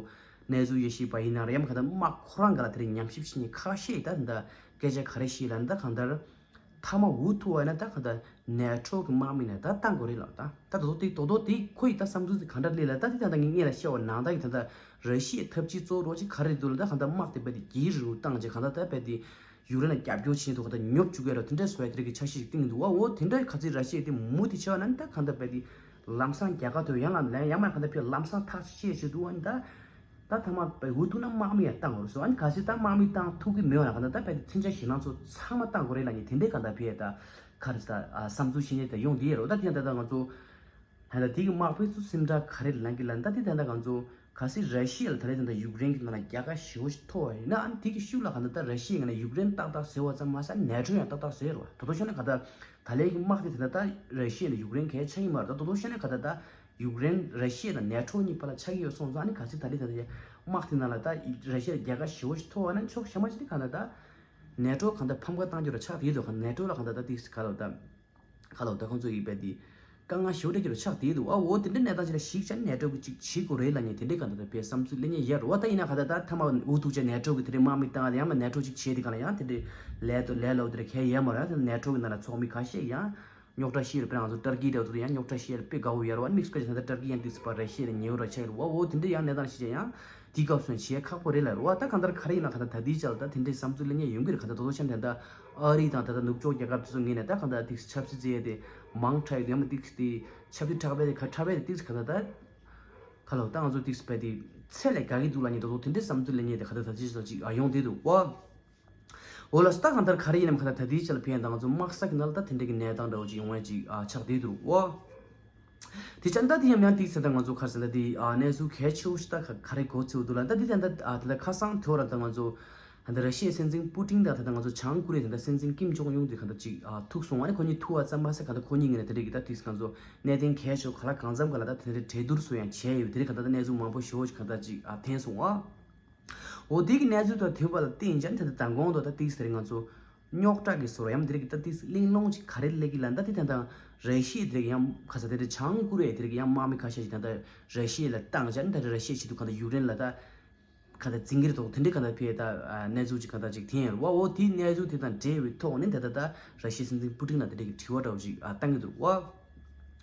གནས་ཚུལ་ཡེ་ཤེས་པ་ཡིན་ན་རེད་ཡང་མ་གང་ལྟར་དམག་ཁོ་རང་ག་ལ་དེ་རིང་ཉམས་ཞིབ་བྱེད་མཁན་ཁ་ཤས་ད་ད་སྐད་ཆ་ག་རེ་བཤད་ལབ་ན་ད་གང་ལྟར། མཐའ་མ་འུ་ཐུག་པ་ན་ད་ག་ད་ནེ་ཊོ་གི་དམག་མི་ནས་ད་བཏང་དགོས་རེད་ལ། ད་ད་དོ་དོ་དེ་དོ་དོ་དེ་ཁོ་ཡི་ད་བསམ་ཚུལ་དེ་ག་འདྲ་སླེབས་ལ། ད་དེ་ད་ད་ངས་ལ་བཤད་པ་ནང་ད་གི་ད་ད་ར་ཤི་ཡའི་འཐབ་ཇུས་གཙོ་བོ་རོགས་ཅིག་ག་རེ་འདུག་ལ། ད་ག་ད་དམག་དེ་རྦད་དེ་རྒྱས་རུ་བཏང་རྗེས་ག་ད་ད་རྦད་དེ་ཡུཀ་རེན་ལ་རྒྱབ་སྐྱོར་བྱེད་མཁན་དེ་ག་ད་ཉོབ་བཅུག་གི་རོ། དེ་འདྲ་བཟོ་ཡ་དེ་རིགས་ཀྱི་འཆར་གཞི་ཞིག་བཏིང་འདུག་བ། འོ་དེ་འདྲ་ག་ཚོད་ར་ཤི་ཡ་དེ་མུ་མཐུད་བྱས་པ་ན་ད་ག་ད་རྦད་དེ་ལམ་སང་རྒྱལ་ཁ་ཐོབ་ཡང་ལ་ལན་ཡང་མ་ག་ད་ཕྱིར་ལམ་སང་ཐག་ཆད་བྱེད་འདུག་བ། ད། ད་ཐ་མ་པའི་འུ་ཐུག་ན་དམག་མི་ཡང་བཏང་དགོས་སོ། ཨ་ནི་གལ་སྲིད་ད་དམག་མི་བཏང་ཐུབ་ཀྱི་མེད་པ་ན་ག་ད་ད་པའི་མཚོན་ཆ་ཞེད་སྣང་ཚོ་ཚང་མ་བཏང་དགོས་རེད་ལབ་ནས་དེ་འདྲའི་ག་ད་ཕེ་ད་ག་རེ་ད་བསམ་ཚུལ་ཤེས་ཉེ་ད་ཡོང་དེ་ཡོད་རོ། ད་དེ་ཡང་ད་ད་ང་ཚོ་ད་ད་དེ་གི་དམག་དཔོན་ཚོ་སེམས་ཁྲལ་ག་རེ་ལངས་ཀྱི་ལབ་ན། ད་དེ་ད་ད་ང་ཚོ་གལ་སྲིད་ར་ཤི་ཡ་ལ་ད་རེས་ད་ད་ཡུཀ་རེན་གྱི་ནང་ལ་རྒྱལ་ཁ་ཞེ་པོ་ཞིག་ཐོབ་པ་ཡིན་ན། ཨ་ནི་དེ་གི་ཤུགས་ལ་ག་ད་ད་ར་ཤི་ཡའི་ངོས་ནས་ཡུཀ་རེན་ཏག་ཏག་ཟེར་བ་ཙམ་མ་ཟད་ནེ་ཊོ་ཡང་ཏག་ཏག་ཟེར་རོ། ད་དོ་ཤོད་ན་ག་ད་ད་ལའི་གི་དམག་དེ་ད་ད་ད་ར་ཤི་ཡ་ལ་ཡུཀ་རེན་གལ་ཆགས་ཀྱི་མ་རེད། ད་དོ་དོ་ཤོད་ན་ག་ད་ད། ཡུཀ་རེན་ར་ཤི་ཡ་དང་ནེ་ཊོ་གཉིས་བར་ལ་ཆགས་ཀྱི་ཡོད་སོང་ཙང་། ཨ་ནི་གལ་སྲིད་ད་རེས་ད་རེས་དམག་དེ་ནང་ལ་ད་ར་ཤི་ཡ་རྒྱལ་ཁ་ཞེ་པོ་ཞིག་ཐོབ་པ་ན་ཕྱོགས་གཞན་པ་ཞིག་ནི་གང་ལྟར་ད་ནེ་ཊོ་གང་ལྟར་ཕམ་ཁ་བཏང་རྒྱུ་ར་ཆགས་བསྡད་ཡོད་དོ། གང་ནེ་ཊོ་ལ་གང་ལྟར་ད་ཏིག་ག་ལ་ད་ག་ལ་ད་ཁོང་ཚོ་ཡིས་རྦད་དེ་དཀའ་ངལ་ཞེ་པོ་འཕྲད་རྒྱུ་ར་ཆགས་བསྡད་འདུག་ཨ་འོ་དེ་འདྲའི་གནས་སྟངས་ཅིག་ལ་གཞིགས་བྱས་ནེ་ཊོ་གིས་ཅིག་བྱེད་དགོས་རེད་ལབ་ནས་དེ་འདྲའི་གང་ལྟར་ད་དཔེ་བསམ་ཚུལ་གླེང་མཁན་ཡོད་རེད་བ། ད་ཡིན་ན་གང་ལྟར་ད་ཐ་མ་འུ་ཐུག་བྱས་ནེ་ཊོ་གིས་དེ་འདྲའི་དམག་མི་བཏང་ཡང་མ་ནེ་ཊོ་ཅིག་བྱས་དེ་གང་ལ་ཡང་དེ་འདྲའི་ལས་དོ་ལས་སླ་པོ་དེ་འདྲ་གང་ཡང་ཡོད་མ་རེད། ད་ནེ་ཊོ་གི་ནང་ལ་ཚོགས་མི་ཁ་ཤས་ཡང་རྙོག་དྲ་ཤེས་རབ་དཔེར་ན་ང་ཚོ་ཏར་ཀི་འདྲ་བོ་ཚོ་ཡང་རྙོག་དྲ་ཤེས་རབ་དཔེ་དགའ་བོ་ཡོད་རེད་བ། དམིགས་བཀར་བྱས་ན་ད་ཏར་ཀི་ཡང་ཏིག་ཙམ་པ་ར་ཤི་ཡ་ལ་ཉེ་བོ་ར་ཆགས་ཡོད་རེད་བ། འོ་དེ་འདྲ་ཡང་གནས་སྟངས་ཤིག་ཡང་དེའི་སྐབས་སུ་བྱེད་ཁག་པོ་རེད་ལ་རེད་བ། ད་གང་ལྟར་ག་རེ་ཡིན་ན་གང་ལྟར་ད་ལྟའི་ཆར་ད་དེ་འདྲའི་བསམ་ཚུལ་གླེང་མཁན་ཡོང་གི་རེད། གང་ལྟར་དོ་དོ་ཤ་དེ་ད་ཨ་རི་དང་ད་ལྟ་ནུབ་ཕྱོགས་རྒྱལ་ཁབ་དེ་ཚོ་ངོས་ནས་ད་གང་ལྟར་ཏིག་ཙམ་ཆབ་སྲིད་བྱེད་ཡས་དེ་མང་དྲགས་ཡོད་དེ་ཡང་མ་ཏིག་ཙམ་དེ་ཆབ་སྲིད་དྲག་པས་དེ་ག་དྲག་པས་དེ་ཏིག་ཙམ་གང་ལྟར་ད་ག་ལ་ད་ང་ཚོ་ཏིག་ཙམ་པས་དེ་ཚད་ལས་བརྒལ་གི་འདུག་ལབ་མཁན་དོ་དོ་དེ་འདྲའི་བསམ་ཚུལ་གླེང་མཁན་དེ་གང་ལྟར་ད་ཅི་ཞིག་ཡོང་བསྡད་འདུག་བ། འོ་ལགས་སོ། ད་གང་ལྟར་ག་རེ་ཡིན་ནམ་གང་ལྟར་ད་ལྟའི་ཆར་ལ་ཕན་ཡང་ད་ང་ཚོ་དམག་ས་གི་ནང་ལ་ད་དེ་འདྲ་གི་གནས་སྟངས་འདྲ་བོ་ཅིག་ཡོང་བ་ཅིག་ཨ་ཆགས་བསྡད་འདུག་འོ། དེ་ཆ་ད་དེ་ཡང་ཡང་ཏིག་ཙམ་ད་ང་ཚོ་ག་རེ་ཟེར་ན་དེ་ཨ་གནས་ཚུལ་གལ་ཆེ་བོ་ཞིག་ད་ག་ག་རེ་གོ་ཚུལ་འདུག་ལ། ད་དེ་ད་ད་ཨ་ད་ད་ཁ་སང་དེ་བོ་ར་ད་ང་ཚོ་ད་ད་ར་ཤི་ཡའི་སྲིད་འཛིན་པུ་ཏིན་དང་ད་ད་ང་ཚོ་བྱང་ཀོ་རི་ཡའི་ད་ད་སྲིད་འཛིན་ཀིམ་ཇོང་ཡུང་དེ་ག་ད་ཅིག་ཨ་ཐུག་སོང་། ཨ་ནི་ཁོ་གཉིས་ཐུག་པ་ཙམ་མ་ཟད་ག་ད་ཁོ་གཉིས་ངོས་ནས་དེ་འདྲ་གི་ད་ཏིག་ཙམ་ང་ཚོ་གནད་དོན་གལ་ཆེ་བོ་ག་ལ་གང་འཚམ་ག་ལ་ད་དེ་འདྲ་གྲོས་བསྡུར་སོགས་ཡང་བྱས་ཡོད། དེ་འདྲ་ག་ད་ད་གནས་ཚུལ་མང་པོ་ཞེ་བོ་ཞིག་ག་ད་ཅིག་ཨ་ཐོན་སོང་ཨ། འོ་དེ་གི་གནས་ཚུལ་དང་མཐུན་པ་ལ་བརྟེན་ཀྱང་དེ་ལྟར་མདང་དགོང་དུ་ད་ཏིག་ཙམ་ང་ཚོ་རྙོག་དྲ་གི་བཟོ་འདྲ་ཡང་དེ་རིགས་ཀྱི་ད་ཏིག་ཙམ་གླེང་སློང་ཅིག་ག་རེ་སླེབས་ཀྱི་ལབ་ན། ད་དེ་ད་ལྟ་ར་ཤི་ཡའི་དེ་རིགས་ཡང་ཁ་ས་དེ་རིགས་བྱང་ཀོ་རི་ཡའི་དེ་རིགས་ཡང་དམག་མི་ཁ་ཤས་ཤིག་ད་ལྟ་ར་ཤི་ཡ་ལ་བཏང་བྱས་ནས་ད་ལྟ་ར་ཤི་ཡའི་ཆེད་དུ་གང་ལྟར་ཡུཀ་རེན་ལ་ད་གང་ལྟར་འཛིང་གི་རེད་དོ། དེ་འདྲའི་གང་ལྟར་ཕེ་ད་གནས་ཚུལ་ཅིག་གང་ལྟར་ཅིག་ཐོན་ཡོད་རེད་བ། འོ་དེའི་གནས་ཚུལ་དེ་དང་འབྲེལ་བའི་ཐོག་ནས་ད་ལྟ་ད་ར་ཤི་ཡའི་སྲིད་འཛིན་པུ་ཏིན་ལ་དེ་འདྲའི་གི་དྲི་བ་འདྲ་བོ་ཅིག་བཏང་གི་འདུག་བ།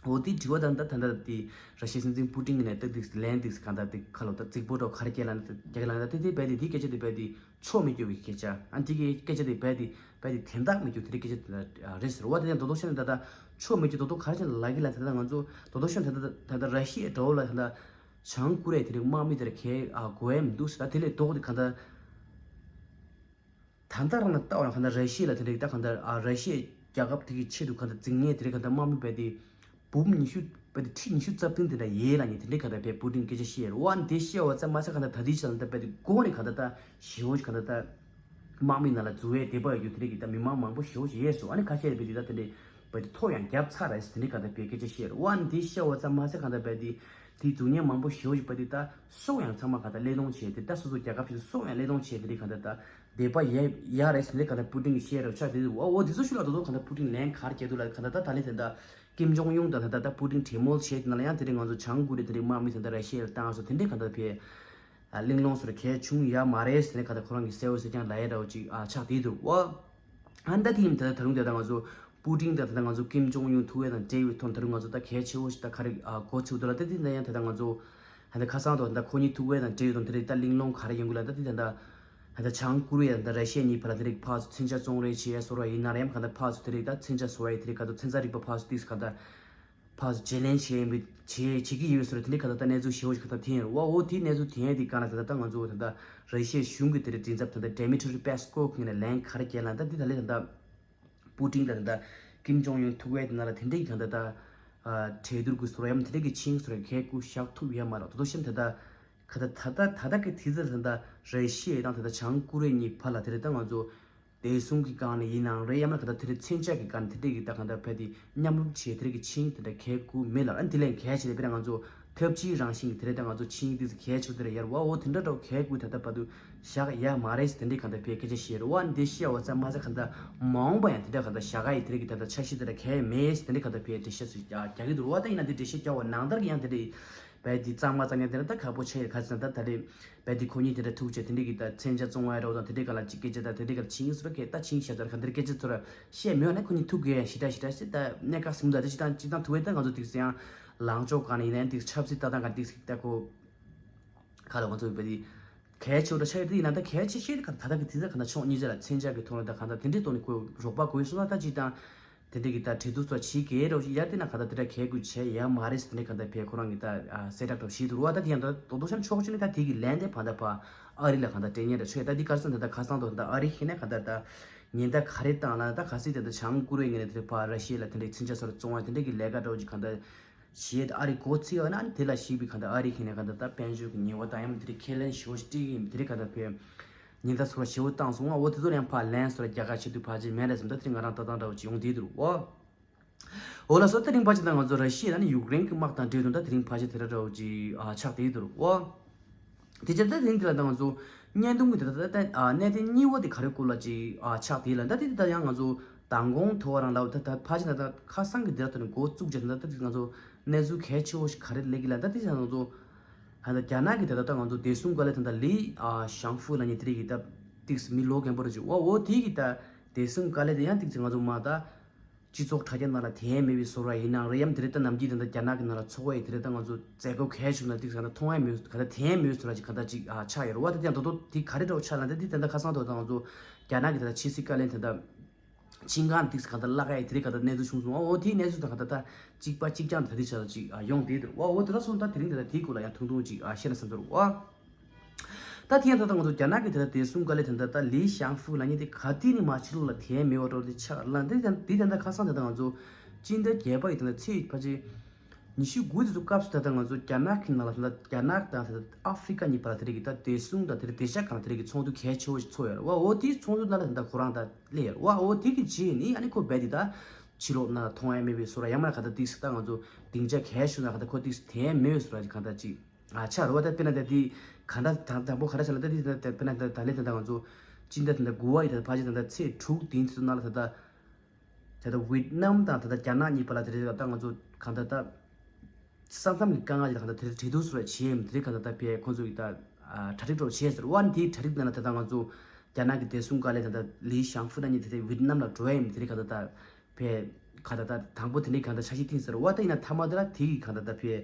འོ་དེའི་དྲི་བ་དང་ད་ད་ལྟ་དེ་ར་ཤི་ཡའི་སྲིད་འཛིན་པུ་ཏིན་གྱི་ནས་ཏག་ཏིག་ལན་ཏིག་གང་ལྟར་དེ་ཁ་ལོ་ད་རྫིག་པོ་འདྲ་བོ་ག་རེ་བསྐྱལ་ལབ་ན། ད་རྒྱ་གི་ལབ་ན་ད་དེ་དེ་རྦད་དེ་དེ་སྐད་ཆ་དེ་རྦད་དེ་ཆོ་མི་རྒྱུག་གི་སྐད་ཆ། ཨ་དེ་གི་སྐད་ཆ་དེ་རྦད་དེ་རྦད་དེ་དོན་དག་མི་རྒྱུག་དེ་རིགས་སྐད་ཆ་དེ་རེད་ཟེར་བ། དེ་ནས་དོ་དོ་ཤ་ནས་ད་ལྟ་ཆོ་མི་རྒྱུག་དོ་དོ་ག་རེ་བྱས་ནས་ལབ་ཀྱི་ལབ་ད་ལྟ་ང་ཚོ་དོ་དོ་ཤ་ནས་ད་ལྟ་ད་ལྟ་ར་ཤི་ཡའི་འགྲོ་ལ་ད་ལྟ་བྱང་ཀོ་རི་ཡ་དེ་རིགས་དམག་མི་དེ་ར་གས་ཨ་གོ་ཡ་མི་འདུག་ཟེར། ད་དེ་ལས་ལྡོག་དེ་གང་ལྟར། ད་ལྟ་རང་ལ་ལྟ་བ་ན་གང་ལྟར་ར་ཤི་ཡ་ལ་དེ་འདྲའི་ད་གང་ལྟར་ཨ་ར་ཤི་ཡའི་རྒྱལ་ཁབ་དེ་གི་ཆེད་དུ་གང་ལྟར་འཛིང་ངེས་དེ་རིགས་གང་ལྟར་དམག་མི་རྦད་དེ་འབུམ་ཉི་ཤུ་རྦད་དེ་ཁྲི་ཉི་ཤུ་རྩ་བདུན་དེ་འདྲ་ཡོད་ལབ་ནས་དེ་འདྲའི་གང་ལྟར་བས་པུ་ཏིན་སྐད་ཆ་བཤད་ཡོད་རེད་བ། དེ་བཤད་པ་ཙམ་མ་ཟད་གང་ལྟར་ད་ལྟའི་ཆ་ལ་ད་རྦད་དེ་མགོ་ནས་གང་ལྟར་ད་ཞེ་པོ་ཞིག་གང་ལྟར་ད་དམག་མི་ནང་ལ་འཛུལ་བའི་དད་པ་ཡོད་རྒྱུ་དེ་འདྲའི་གི་ད་མི་མང་མང་པོ་ཞེ་པོ་ཞིག་ཡོད་སོང་། ཨ་ནི་ཁ་ཤས་རྦད་དེ་ད་དེ་འདྲའི་རྦད་དེ་ཐོ་ཡང་བརྒྱབ་ཚར་རེད་ཟེར་དེ་འདྲའི་གང་ལྟར་བས་སྐད་ཆ་བཤད་ཡོད་རེད་བ། དེ་བཤད་པ་ཙམ་མ་ཟད་གང་ལྟར་རྦད་དེ་དེ་འཛུལ་མཁན་མང་པོ་ཞེ་པོ་ཞིག་རྦད་དེ་ད་སྲོག་ཡང་ཚང་མ་གང་ལྟར་བློས་གཏོང་བྱས་ཏེ་ད་སོ་སོ་རྒྱལ་ཁབ་ཅིག་སྲོག་ཡང་བློས་གཏོང་བྱས་དེ་འདྲའི་གང་ལྟར་ད་དད་པ་ཡ་ཡ་རེད་ཟེར་ནས་གང་ལྟར་པུ་ཏིན་གྱིས་བཤད་རབས་ཆགས་བསྡད་འདུག་འོ་འོ་དེ་ཚོ་ཤུལ་ལ་ད་དུང་གང་ལྟར་པུ་ཏིན་ལན་ག་རེ་བརྒྱབ་འདུག་ལབ་གང་ལྟར་ད་ད་ལན་དེ་འདྲ་ཀིམ་ཇོང་ཡུང་དང་ད་ད་ད་པུ་ཏིན་གྲོས་མོལ་བྱས་དེ་ནང་ལ་ཡང་དེ་འདྲའི་ང་ཚོ་བྱང་ཀོ་རི་ཡ་དེ་འདྲའི་དམག་མི་དེ་འདྲ་ར་ཤི་ཡ་ལ་བཏང་སོང་། དེ་འདྲའི་གང་ལྟར་ཕེ་གླེང་སློང་སོགས་གལ་བྱུང་ཡ་མ་རེད་ཟེར་ནས་གང་ལྟར་ཁོ་རང་གིས་གསལ་པོ་གསལ་རྐྱང་ལབ་ཡ་འདྲ་བོ་ཅིག་ཨ་ཆགས་བསྡད་འདུག་འོ། ཨ་ད་དེ་ཡིན་ད་ད་རུང་དེ་ད་ང་ཚོ་པུ་ཏིན་དང་ད་ང་ཚོ་ཀིམ་ཇོང་ཡུང་ཐུག་པ་དང་འབྲེལ་བའི་ཐོག་ད་རུང་ང་ཚོ་ད་གལ་ཆེ་བོ་ཞིག་ད་ག་རེ་ཨ་གོ་ཚུལ་འདུག་ལ། ད་དེ་ད་ཡང་ད་ད་ང་ཚོ་ད་ད་ཁ་སང་དུ་ད་ཁོ་གཉིས་ཐུག་པ་དང་འབྲེལ་བའི་ཐོག་དེ་རིགས་ད་གླེང་སློང་ག་རེ་ཡོང་གི་ལ། ད་དེ་ད་ད་ད་བྱང་ཀོ་རི་ཡ་དང་ད་ར་ཤི་ཡ་གཉིས་བར་ལ་དེ་རིགས་ཕར་ཚུར་མཚོན་ཆ་བཙོང་རེས་བྱེད་ཡ་སོགས་ར་ཡིན་ན་རེད་ཡང་གང་ལྟར་ཕར་ཚུར་དེ་རིགས་ད་མཚོན་ཆ་བཟོ་བ་ཡི་དེ་རིགས་ག་ཚོད་མཚོན་ཆ་རིག་པ་ཕར་ཚུར་ཏིག་ག་ད་ཕར་ཚུར་བརྗེ་ལེན་བྱེད་ཡིན་པའི་བྱེད་བྱེད་ཀྱི་ཡོད་པའི་བཟོ་འདྲ་དེ་འདྲའི་ཁ་ད་ལྟ་གནས་ཚུལ་ཞེ་པོ་ཞིག་ཁ་ད་ཐོན་ཡོད་རེད་བ། འོ་དེའི་གནས་ཚུལ་ཐོན་ཡ་དེ་གང་ལ་ད་ད་ལྟ་ང་ཚོ་ད་ལྟ་ར་ཤི་ཡའི་གཞུང་གི་དེ་འདྲའི་མགྲིན་ཚབ་ད་ལྟ་Dmitry Peskov་གི་ནས་ལན་ག་རེ་བརྒྱབ་ལབ་ད་དེ་ད་ལྟ་ད་ལྟ་པུ་ཏིན་ད་ད་ད་ཀིམ་ཇོང་ཡུང་ཐུག་པའི་དེ་ནང་ལ་དེ་འདྲའི་གི་ད་ད་ད་གྲོས་བསྡུར་གི་བཟོ་འདྲ་ཡང་དེ་འདྲའི་གི་ཆིངས་བཟོ་འདྲ་གས་སྐུ་བཞག་ཐུབ་ཡོད་མ་རེད། ད་དུང་ཤིན་ད་ད་ཁ་ད་ད་ད་ད་ད་གི་དུས་ཚོད་ད་ད་ར་ཤི་ཡ་དང་ད་ད་བྱང་ཀོ་རི་ཡ་གཉིས་བར་ལ་དེ་རེད་ད་ང་ཚོ་བདེ་སྲུང་གི་སྒང་ནས་ཡིན་ནའང་རེད་ཡང་མིན་ན་ག་ད་དེ་རིང་མཚོན་ཆ་གི་སྒང་ནས་དེ་འདྲས་ཀྱི་ད་གང་ལྟར་ཕ་དེ་མཉམ་རུབ་བྱས་དེ་རིང་གི་ཆིངས་དེ་འདྲ་གལ་དགོས་མེད་ལ། ཨ་ནི་དེ་ལས་གལ་ཆེ་དེ་དཔེར་ན་ང་ཚོ་ ཐབས་ཇུས་རང་བཞིན་གྱི་དེ་རེད། ད་ང་ཚོ་ཆིངས་ཡིག་དེ་ཚོ་གལ་ཆེ་དེ་རེད་ཡར་བ། འོ་དེ་འདྲ་འདྲ་བོ་གལ་དགོས། ད་ལྟ་བར་དུ་བཞག་ཡ་མ་རེད་ཟེར་དེ་འདྲའི་གང་ལྟར་ཕའི་སྐད་ཆ་བཤད་རེད་བ། འདི་བཤད་བ་ཙམ་མ་ཟད་གང་ལྟར་མ་འོངས་པ་ཡང་དེ་འདྲ་གང་ལྟར་བཞག་ཡ་ཡི་དེ་རེད་གི། ད་ལྟ་འཆར་གཞི་དེ་འདྲ་གལ་མེད་ཟེར་དེ་འདྲའི་གང་ལྟར་ཕའི་འགྲེལ་བཤད་ཚོ་རྒྱག་གི་འདུག་རེད་བ། ད་ཡིན་ན་འདི་འགྲེལ་བཤད་རྒྱག་པ་ནང་ལྟར་གི་ཡང་དེ་འདྲའི་བས་འདི་གཙང་མ་གཙང་ཉན་དེ་འདྲ་ད་ཁག་པོ་ཆགས་ཡོད། ག་ཚོད་ད་ད་རེད་བས་འདི་ཁོ་གཉིས་དེ་འདྲ་ཐུག་བྱས་དེ་འདྲའི་གི་ད་མཚོན་ཆ་བཙོང་བ་རོགས་དང་དེ་འདྲའི་གང་ལ་ཅིག་སྐད་ཆ་ད་དེ་འདྲའི་གང་ལ་ཆིངས་ཡིག་ཟེར་བ་གལ་ད་ཆིངས་ཡིག་བཤད་ཚར་གང་འདིར་སྐད་ཆ་ཚོ་ར་བཤད་མེད་བ་ན་ཁོ་གཉིས་ཐུག་གི་ཡང་ཞི་དྲག་ཞི་དྲག་ཞིག་ད་གནད་འགག་ཟིན་ད་ད་ཅི་ད་ཅི་ད་ཐུག་བས་ད་ང་ཚོ་དེ་ཚོ་ཡང་ལངས་ཕྱོགས་གང་ནས་ཡིན་ནའི་དེ་ཆབ་སྲིད་ལྟ་སྟངས་ག་དེ་ད་ཁོ་ཁ་ལ་ང་ཚོ་བས་དེ་གལ་ཆེ་བ་ཆགས་ཡོད། དེ་ཡིན་ན་ད་གལ་ཆེ་ཤོས་དེ་ག་ད་ད་གི་དེ་ཚོ་ག་ན་ཕྱོགས་གཉིས་ཆ་ལ་མཚོན་ཆ་གི་ཐོག་ནས་ད་ག་ད་དེ་འདྲའི་ཐོག་ནས་ཁོས་རོགས་པ་དགོས་སོང་ན་ད་ཅི་ད་དེ་འདྲའི་གི་ད་འབྲེལ་གཏུག་ཚོ་བྱེད་དགོས་རོགས་ཡར་དེ་ན་ག་ད་དེ་འདྲ་གལ་དགོས་བྱས་ཡ་མ་རེད་ཟེར་དེ་འདྲའི་ག་ད་བས་ཁོ་རང་གི་ད་གསལ་བསྒྲགས་འདྲ་བོ་ཞིག་འདུག་རེད་བ། ད་དེ་ཡང་ད་རྡོག་རྡོག་ཤམ་ཕྱོགས་ཆོས་ནས་ད་དེ་གི་ལན་དེ་བ་ད་ཕ་ཨ་རི་ལ་ག་ད་སྤྲད་ཉན་འདྲ་ཆོས་ད་དེ་གར་སོང་ད་ད་ཁ་སང་དོ་ད་ཨ་རི་ཁྱེད་ནས་ག་ད་ད་ཉེན་བརྡ་ག་རེ་བཏང་ལ་ད་ག་སྲིད་དེ་ད་བྱང་ཀོ་རི་ཡ་ངོས་ནས་དེ་ཕ་ར་ཤི་ཡ་ལ་དེ་འདྲའི་མཚོན་ཆ་སོར་བཙོང་བ་དེ་འདྲའི་གི་ལས་ཀ་འདྲ་བོ་ཅིག་ག་ད་ཞེས་ཨ་རི་འགོ་ཚུགས་ཡོད་ན་ཨ་ནི་དེ་ལ་ཞིག་པའི་གང་ལྟར་ཨ་རི་ཁེ་ནས་གང་ལྟར་ད་དཔལ་འབྱོར་གྱི་ཉེས་པ་དང་ཡང་དེ་རིགས་ཁས་ལེན་ཞེ་པོ་ཞིག་སྤྲད་ཀྱི་ཡིན། དེ་རིགས་གང་ལྟར་བས་ཉེན་བརྡ་ཚོར་བ་ཞེ་པོ་བཏང་སོང་ང་། འོ་དེ་ཚོ་ཡང་ཕར་ལན་ཚོར་རྒྱག་ག་བྱེད་དུས་ཕལ་ཆེར་མེད་རེད་བསམ། ད་དེ་རིང་ང་རང་ལྟ་སྟངས་འདྲ་བོ་ཅིག་ཡོང་བསྡད་འདུག་རེད་བ། འོ་ལགས་སོ། དེ་རིང་ཕལ་ཆེར་ད་ང་ཚོ་ར་ཤི་ཡ་ནས་ཡུཀ་རེན་གྱི་དམག་དང་འབྲེལ་དུ་ད་དེ་རིང་ཕལ་ཆེར་དེ་འདྲ་འདྲ་བོ་ཅིག་ཨ་ཆགས་བསྡད་འདུག་རེད་བ། དེ་ཕྱིར་ད་དེང་འདི་ལ་ད་ང་ཚོ་བརྙན་ཐུང་གི་དེ་ད་ད་ཨ་གནད་དོན་གཉིས་པ་དེ་ག་རེ་སྐོར་ལ་ཅིག་ཨ་ཆགས་དེ་ལ་ད་དེ་ད་ཡང་ང་ཚོ་མདང་དགོང་ཐོ་བ་རང་ལ་ད་ད་ཕ་ཅི་ན་ད་ཁ་སང་གི་དེ་ད་ནི་འགོ་བཙུགས་བྱས་ད་ད་དེ་ང་ཚོ་གནས་ཚུལ་གལ་ཆེ་བོ་ཞིག་ག་རེ་སླེབས་ཀྱི་ལ་ད་དེ་ང་ཚོ་ད་ད་རྒྱ་ནག་གི་དེ་ད་ད་ང་ཚོ་བདེ་སྲུང་བཀའ་བློན་ད་ད་ལི་ཨ་ཞང་ཧྥུ་ལ་ཉེ་དེ་རིགས་ཀྱི་ད་ཏིག་སི་མི་ལོ་རྒན་པོ་རེ་ཅིག་ཨོ་ཨོ་དེ་གི་ད་བདེ་སྲུང་བཀའ་བློན་དེ་ཡང་ཏིག་སི་ང་ཚོ་མ་ད། སྤྱི་ཚོགས་དྲ་རྒྱ་ནང་ལ་དེ་ཡང་མེད་པའི་བཟོ་འདྲ་ཡིན་ནའང་རེད། ཡང་དེ་རིང་ད་ནམ་རྒྱུན་དེ་འདྲ་རྒྱ་ནག་གི་ནང་ལ་འཚོ་བ་ཡི་དེ་རིང་ད་ང་ཚོ་མཛད་སྒོ་གལ་ཆེ་ན་ཏིག་ཙམ་ད་མཐོང་ཡ་མེད་ག་ད་དེ་ཡང་མེད་བཟོ་འདྲ་ཅིག་ག་ད་ཅིག་ཨ་ཆགས་ཡོད་རེད་བ། ད་དེ་ཡང་ད་དོ་དེ་ག་རེ་འདྲ་བོ་ཆགས་ལ་ད་དེ་ད་ད་ཁ་སང་དོ་ད་ང་ཚོ་རྒྱ་ནག་གི་ད་ད་ཕྱི་སྲིད་བཀའ་བློན་ད་ད་ཆིང་ཀང་ཏིག་ཙམ་ག་ད་བརླག་ཡ་ཡི་དེ་རིང་ག་ད་གནས་ཚུལ་བྱུང་སོང་། འོ་དེའི་གནས་ཚུལ་ད་ག་ད་ད་གཅིག་པ་གཅིག་རྐྱང་ད་དེ་ཆ་ལ་ཅིག་ཨ་ཡོང་བསྡད་འདུག་བ། འོ་དེ་འདྲ་སོང་ད་དེ་རིང་ད་ད་དེའི་སྐོར་ལ་ཡང་ཐུང་ཐུང་ཅིག་ཨ་བཤད་ན་བསམ་འདུག་བ། ད་དེ་ཡང་ད་ལྟ་ང་ཚོ་རྒྱ་ནག་གི་དེ་ལྟ་བདེ་སྲུང་བཀའ་བློན་དེ་ལྟ་ད་ལི་ཞང་ཧྥུ་ལབ་མཁན་དེ་ག་དུས་ནས་མ་ཕྱི་ལོགས་ལ་དེ་མེད་པ་འགྲོ་དེ་ཆགས་ལ་འདི་ད་འདི་ད་ལྟ་ཁ་སང་དེ་ལྟ་ང་ཚོ་སྤྱི་ཟླ་བརྒྱད་པ་ཡི་དེ་ལྟ་ཚེས་ཕལ་ཆེར་ཉི་ཤུ་དགུ་དེ་ཚོ་སྐབས་སུ་ད་ལྟ་ང་ཚོ་རྒྱ་ནག་གི་ནང་ལ་དེ་ལྟ་རྒྱ་ནག་དང་དེ་ལྟ་ཨ་ཧྥི་རི་ཀ་གཉིས་བར་ལ་དེ་རིགས་ཀྱི་ད་བདེ་སྲུང་དང་དེ་ལྟ་བདེ་འཇགས་སྒང་དེ་རིགས་ཀྱི་ཚོགས་འདུ་གལ་ཆེ་བོ་ཞིག་ཚོགས་ཡོད་རེད་བ། འོ་དེའི་ཚོགས་འདུ་ནང་ལ་དེ་ལྟ་ཁོ་རང་ད་སླེབས་ཡོད་རེད་བ། འོ་དེ་གི་རྗེས་ནི་ཨ་ནི་ཁོ་རྦད་དེ་ད་ཕྱི་ལོགས་ནང་ལ་མཐོང་ཡ་མེད་པའི་བཟོ་འདྲ་ཡང་མིན་ན་ག་ད་ཏིག་ཙམ་ད་ང་ཚོ་སྡིངས་ཆ་གལ་ཆེ་ན་ག་ད་ཁོ་ཏིག་ཙམ་དེ་མེད་པའི་བཟོ་འདྲ་ཅིག་གང་ལྟར་ཅིག་ཨ་ཆགས་རེད་བ། ད་དཔེར་ན་ད་དེ་ག་འདྲ་དང་དང་པོ་ག་འདྲ་ཆགས་ལ་ད་དེ་ད་དཔེར་ན་ད་ད་ལན་ད་ད་ང་ཚོ་སྤྱི་ཟླ་ད་ད་དགུ་པ་ཡི་ད་ཕལ་ཆེར་ད་ད་ཚེས་དྲུག་དེའི་ཚོད་ནང་ལ་ད་ད་ད་ད་ཝི་ཏི་ནམ་དང་ད་ད་རྒྱ་ནག་གཉིས་བར་ལ་དེ་རེད། ད་ང་ཚོ་གང་ལྟར་ད་ས་མཚམས་ཀྱི་དཀའ་ངལ་ཅིག་ད་གང་ལྟར་དེ་རེད་འབྲེལ་གཏུག་བཟོ་འདྲ་བྱས་ཡིན། དེ་རེད་གང་ལྟར་ད་ཕའི་ཁོང་ཚོ་གི་ད་གྲ་སྒྲིག་འདྲ་བོ་བྱས་ཟེར་བ་ནི་དེའི་གྲ་སྒྲིག་ནང་ལ་ད་ད་ང་ཚོ་རྒྱ་ནག་གི་བདེ་སྲུང་བཀའ་བློན་ད་ད་ལི་ཞང་ཧྥུ་ལབ་མཁན་དེ་དེ་ཝི་ཏི་ནམ་ལ་འགྲོ་ཡ་ཡིན། དེ་རེད་གང་ལྟར་ད། ཕའི་ག་ད་ད་དང་པོ་དེ་འདྲའི་ག་ད་འཆར་གཞི་བཏིང་ཟེར་བ་ད་ཡིན་ན་མཐའ་མ་དེ་ལ་དེ་གི་ག་ད་ད་ཕའི་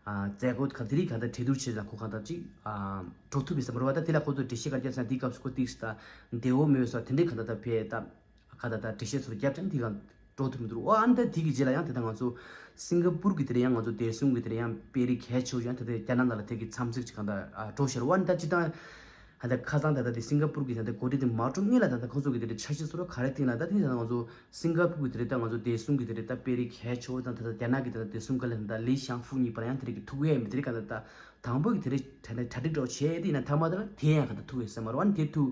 མཛད་སྒོ་ག་དེ་རིགས་ག་ད་གྲོས་བསྡུར་བྱེད་ལ་ཁོ་ག་ད་ཅིག་འགྲོ་ཐུབ་པའི་བསམ་བློ་བ་ད་དེ་ལ་ཁོ་ཚོ་འགྲེལ་བཤད་ག་རྒྱབ་ས་དེའི་སྐབས་སུ་ཁོ་ཏིག་ད་བདེ་བོ་མེད་ས་དེ་འདྲའི་ག་ད་ད་ཕའི་ད་ག་ད་ད་འགྲེལ་བཤད་ཚུར་རྒྱབ་ཅན་དེ་ག་འགྲོ་ཐུབ་མི་འདུག་ཨ་ནི་ད་དེ་གི་རྗེས་ལ་ཡང་དེ་ད་ང་ཚོ་སིང་ག་པུར་གི་དེ་རེད་ཡང་ང་ཚོ་བདེ་སྲུང་གི་དེ་རེད་ཡང་དཔོན་རིགས་གལ་ཆེ་བོ་ཡང་དེ་ད་རྒྱ་ནག་ནང་ལ་དེ་གི་འཚམས་གཟིགས་ཅིག་ག་ད་འགྲོ་ཤར་བ་ཨ་ནི་ད་ཅི་ད། ད་ལྟ་ཁ་སང་ད་ལྟ་དེ་སིང་ག་པུར་གྱི་ད་ལྟ་འགོ་ཁྲིད་དེ་མ་གྲུབ་སྔོན་ལ་ད་ལྟ་ཁོང་ཚོ་གི་དེ་འདྲ་འཆར་གཞི་བཟོ་རོགས་ག་རེ་བཏིང་ལ་ད་དེ་ད་ང་ཚོ་སིང་ག་པུར་གྱི་དེ་རེད་ད་ང་ཚོ་བདེ་སྲུང་གི་དེ་རེད་ད་དཔོན་རིགས་གལ་ཆེ་བོ་དང་ད་ལྟ་རྒྱ་ནག་གི་ད་ལྟ་བདེ་སྲུང་ག་ལ་ད་ལྟ་ལི་ཞང་ཧྥུ་གཉིས་བར་ཡང་དེ་རིགས་ཀྱི་ཐུག་ཡས་མི་དེ་རིགས་ག་ད་ད་དང་པོ་གི་དེ་རིགས་ད་ལྟ་གྲ་སྒྲིག་འདྲ་བོ་བྱས་དེ་ཡིན་ན་མཐའ་མ་ད་ལ་དེ་ཡང་ག་ད་ཐུག་ཡས་ས་མ་རེད་བ། ཨ་ནི་དེ་ཐུག་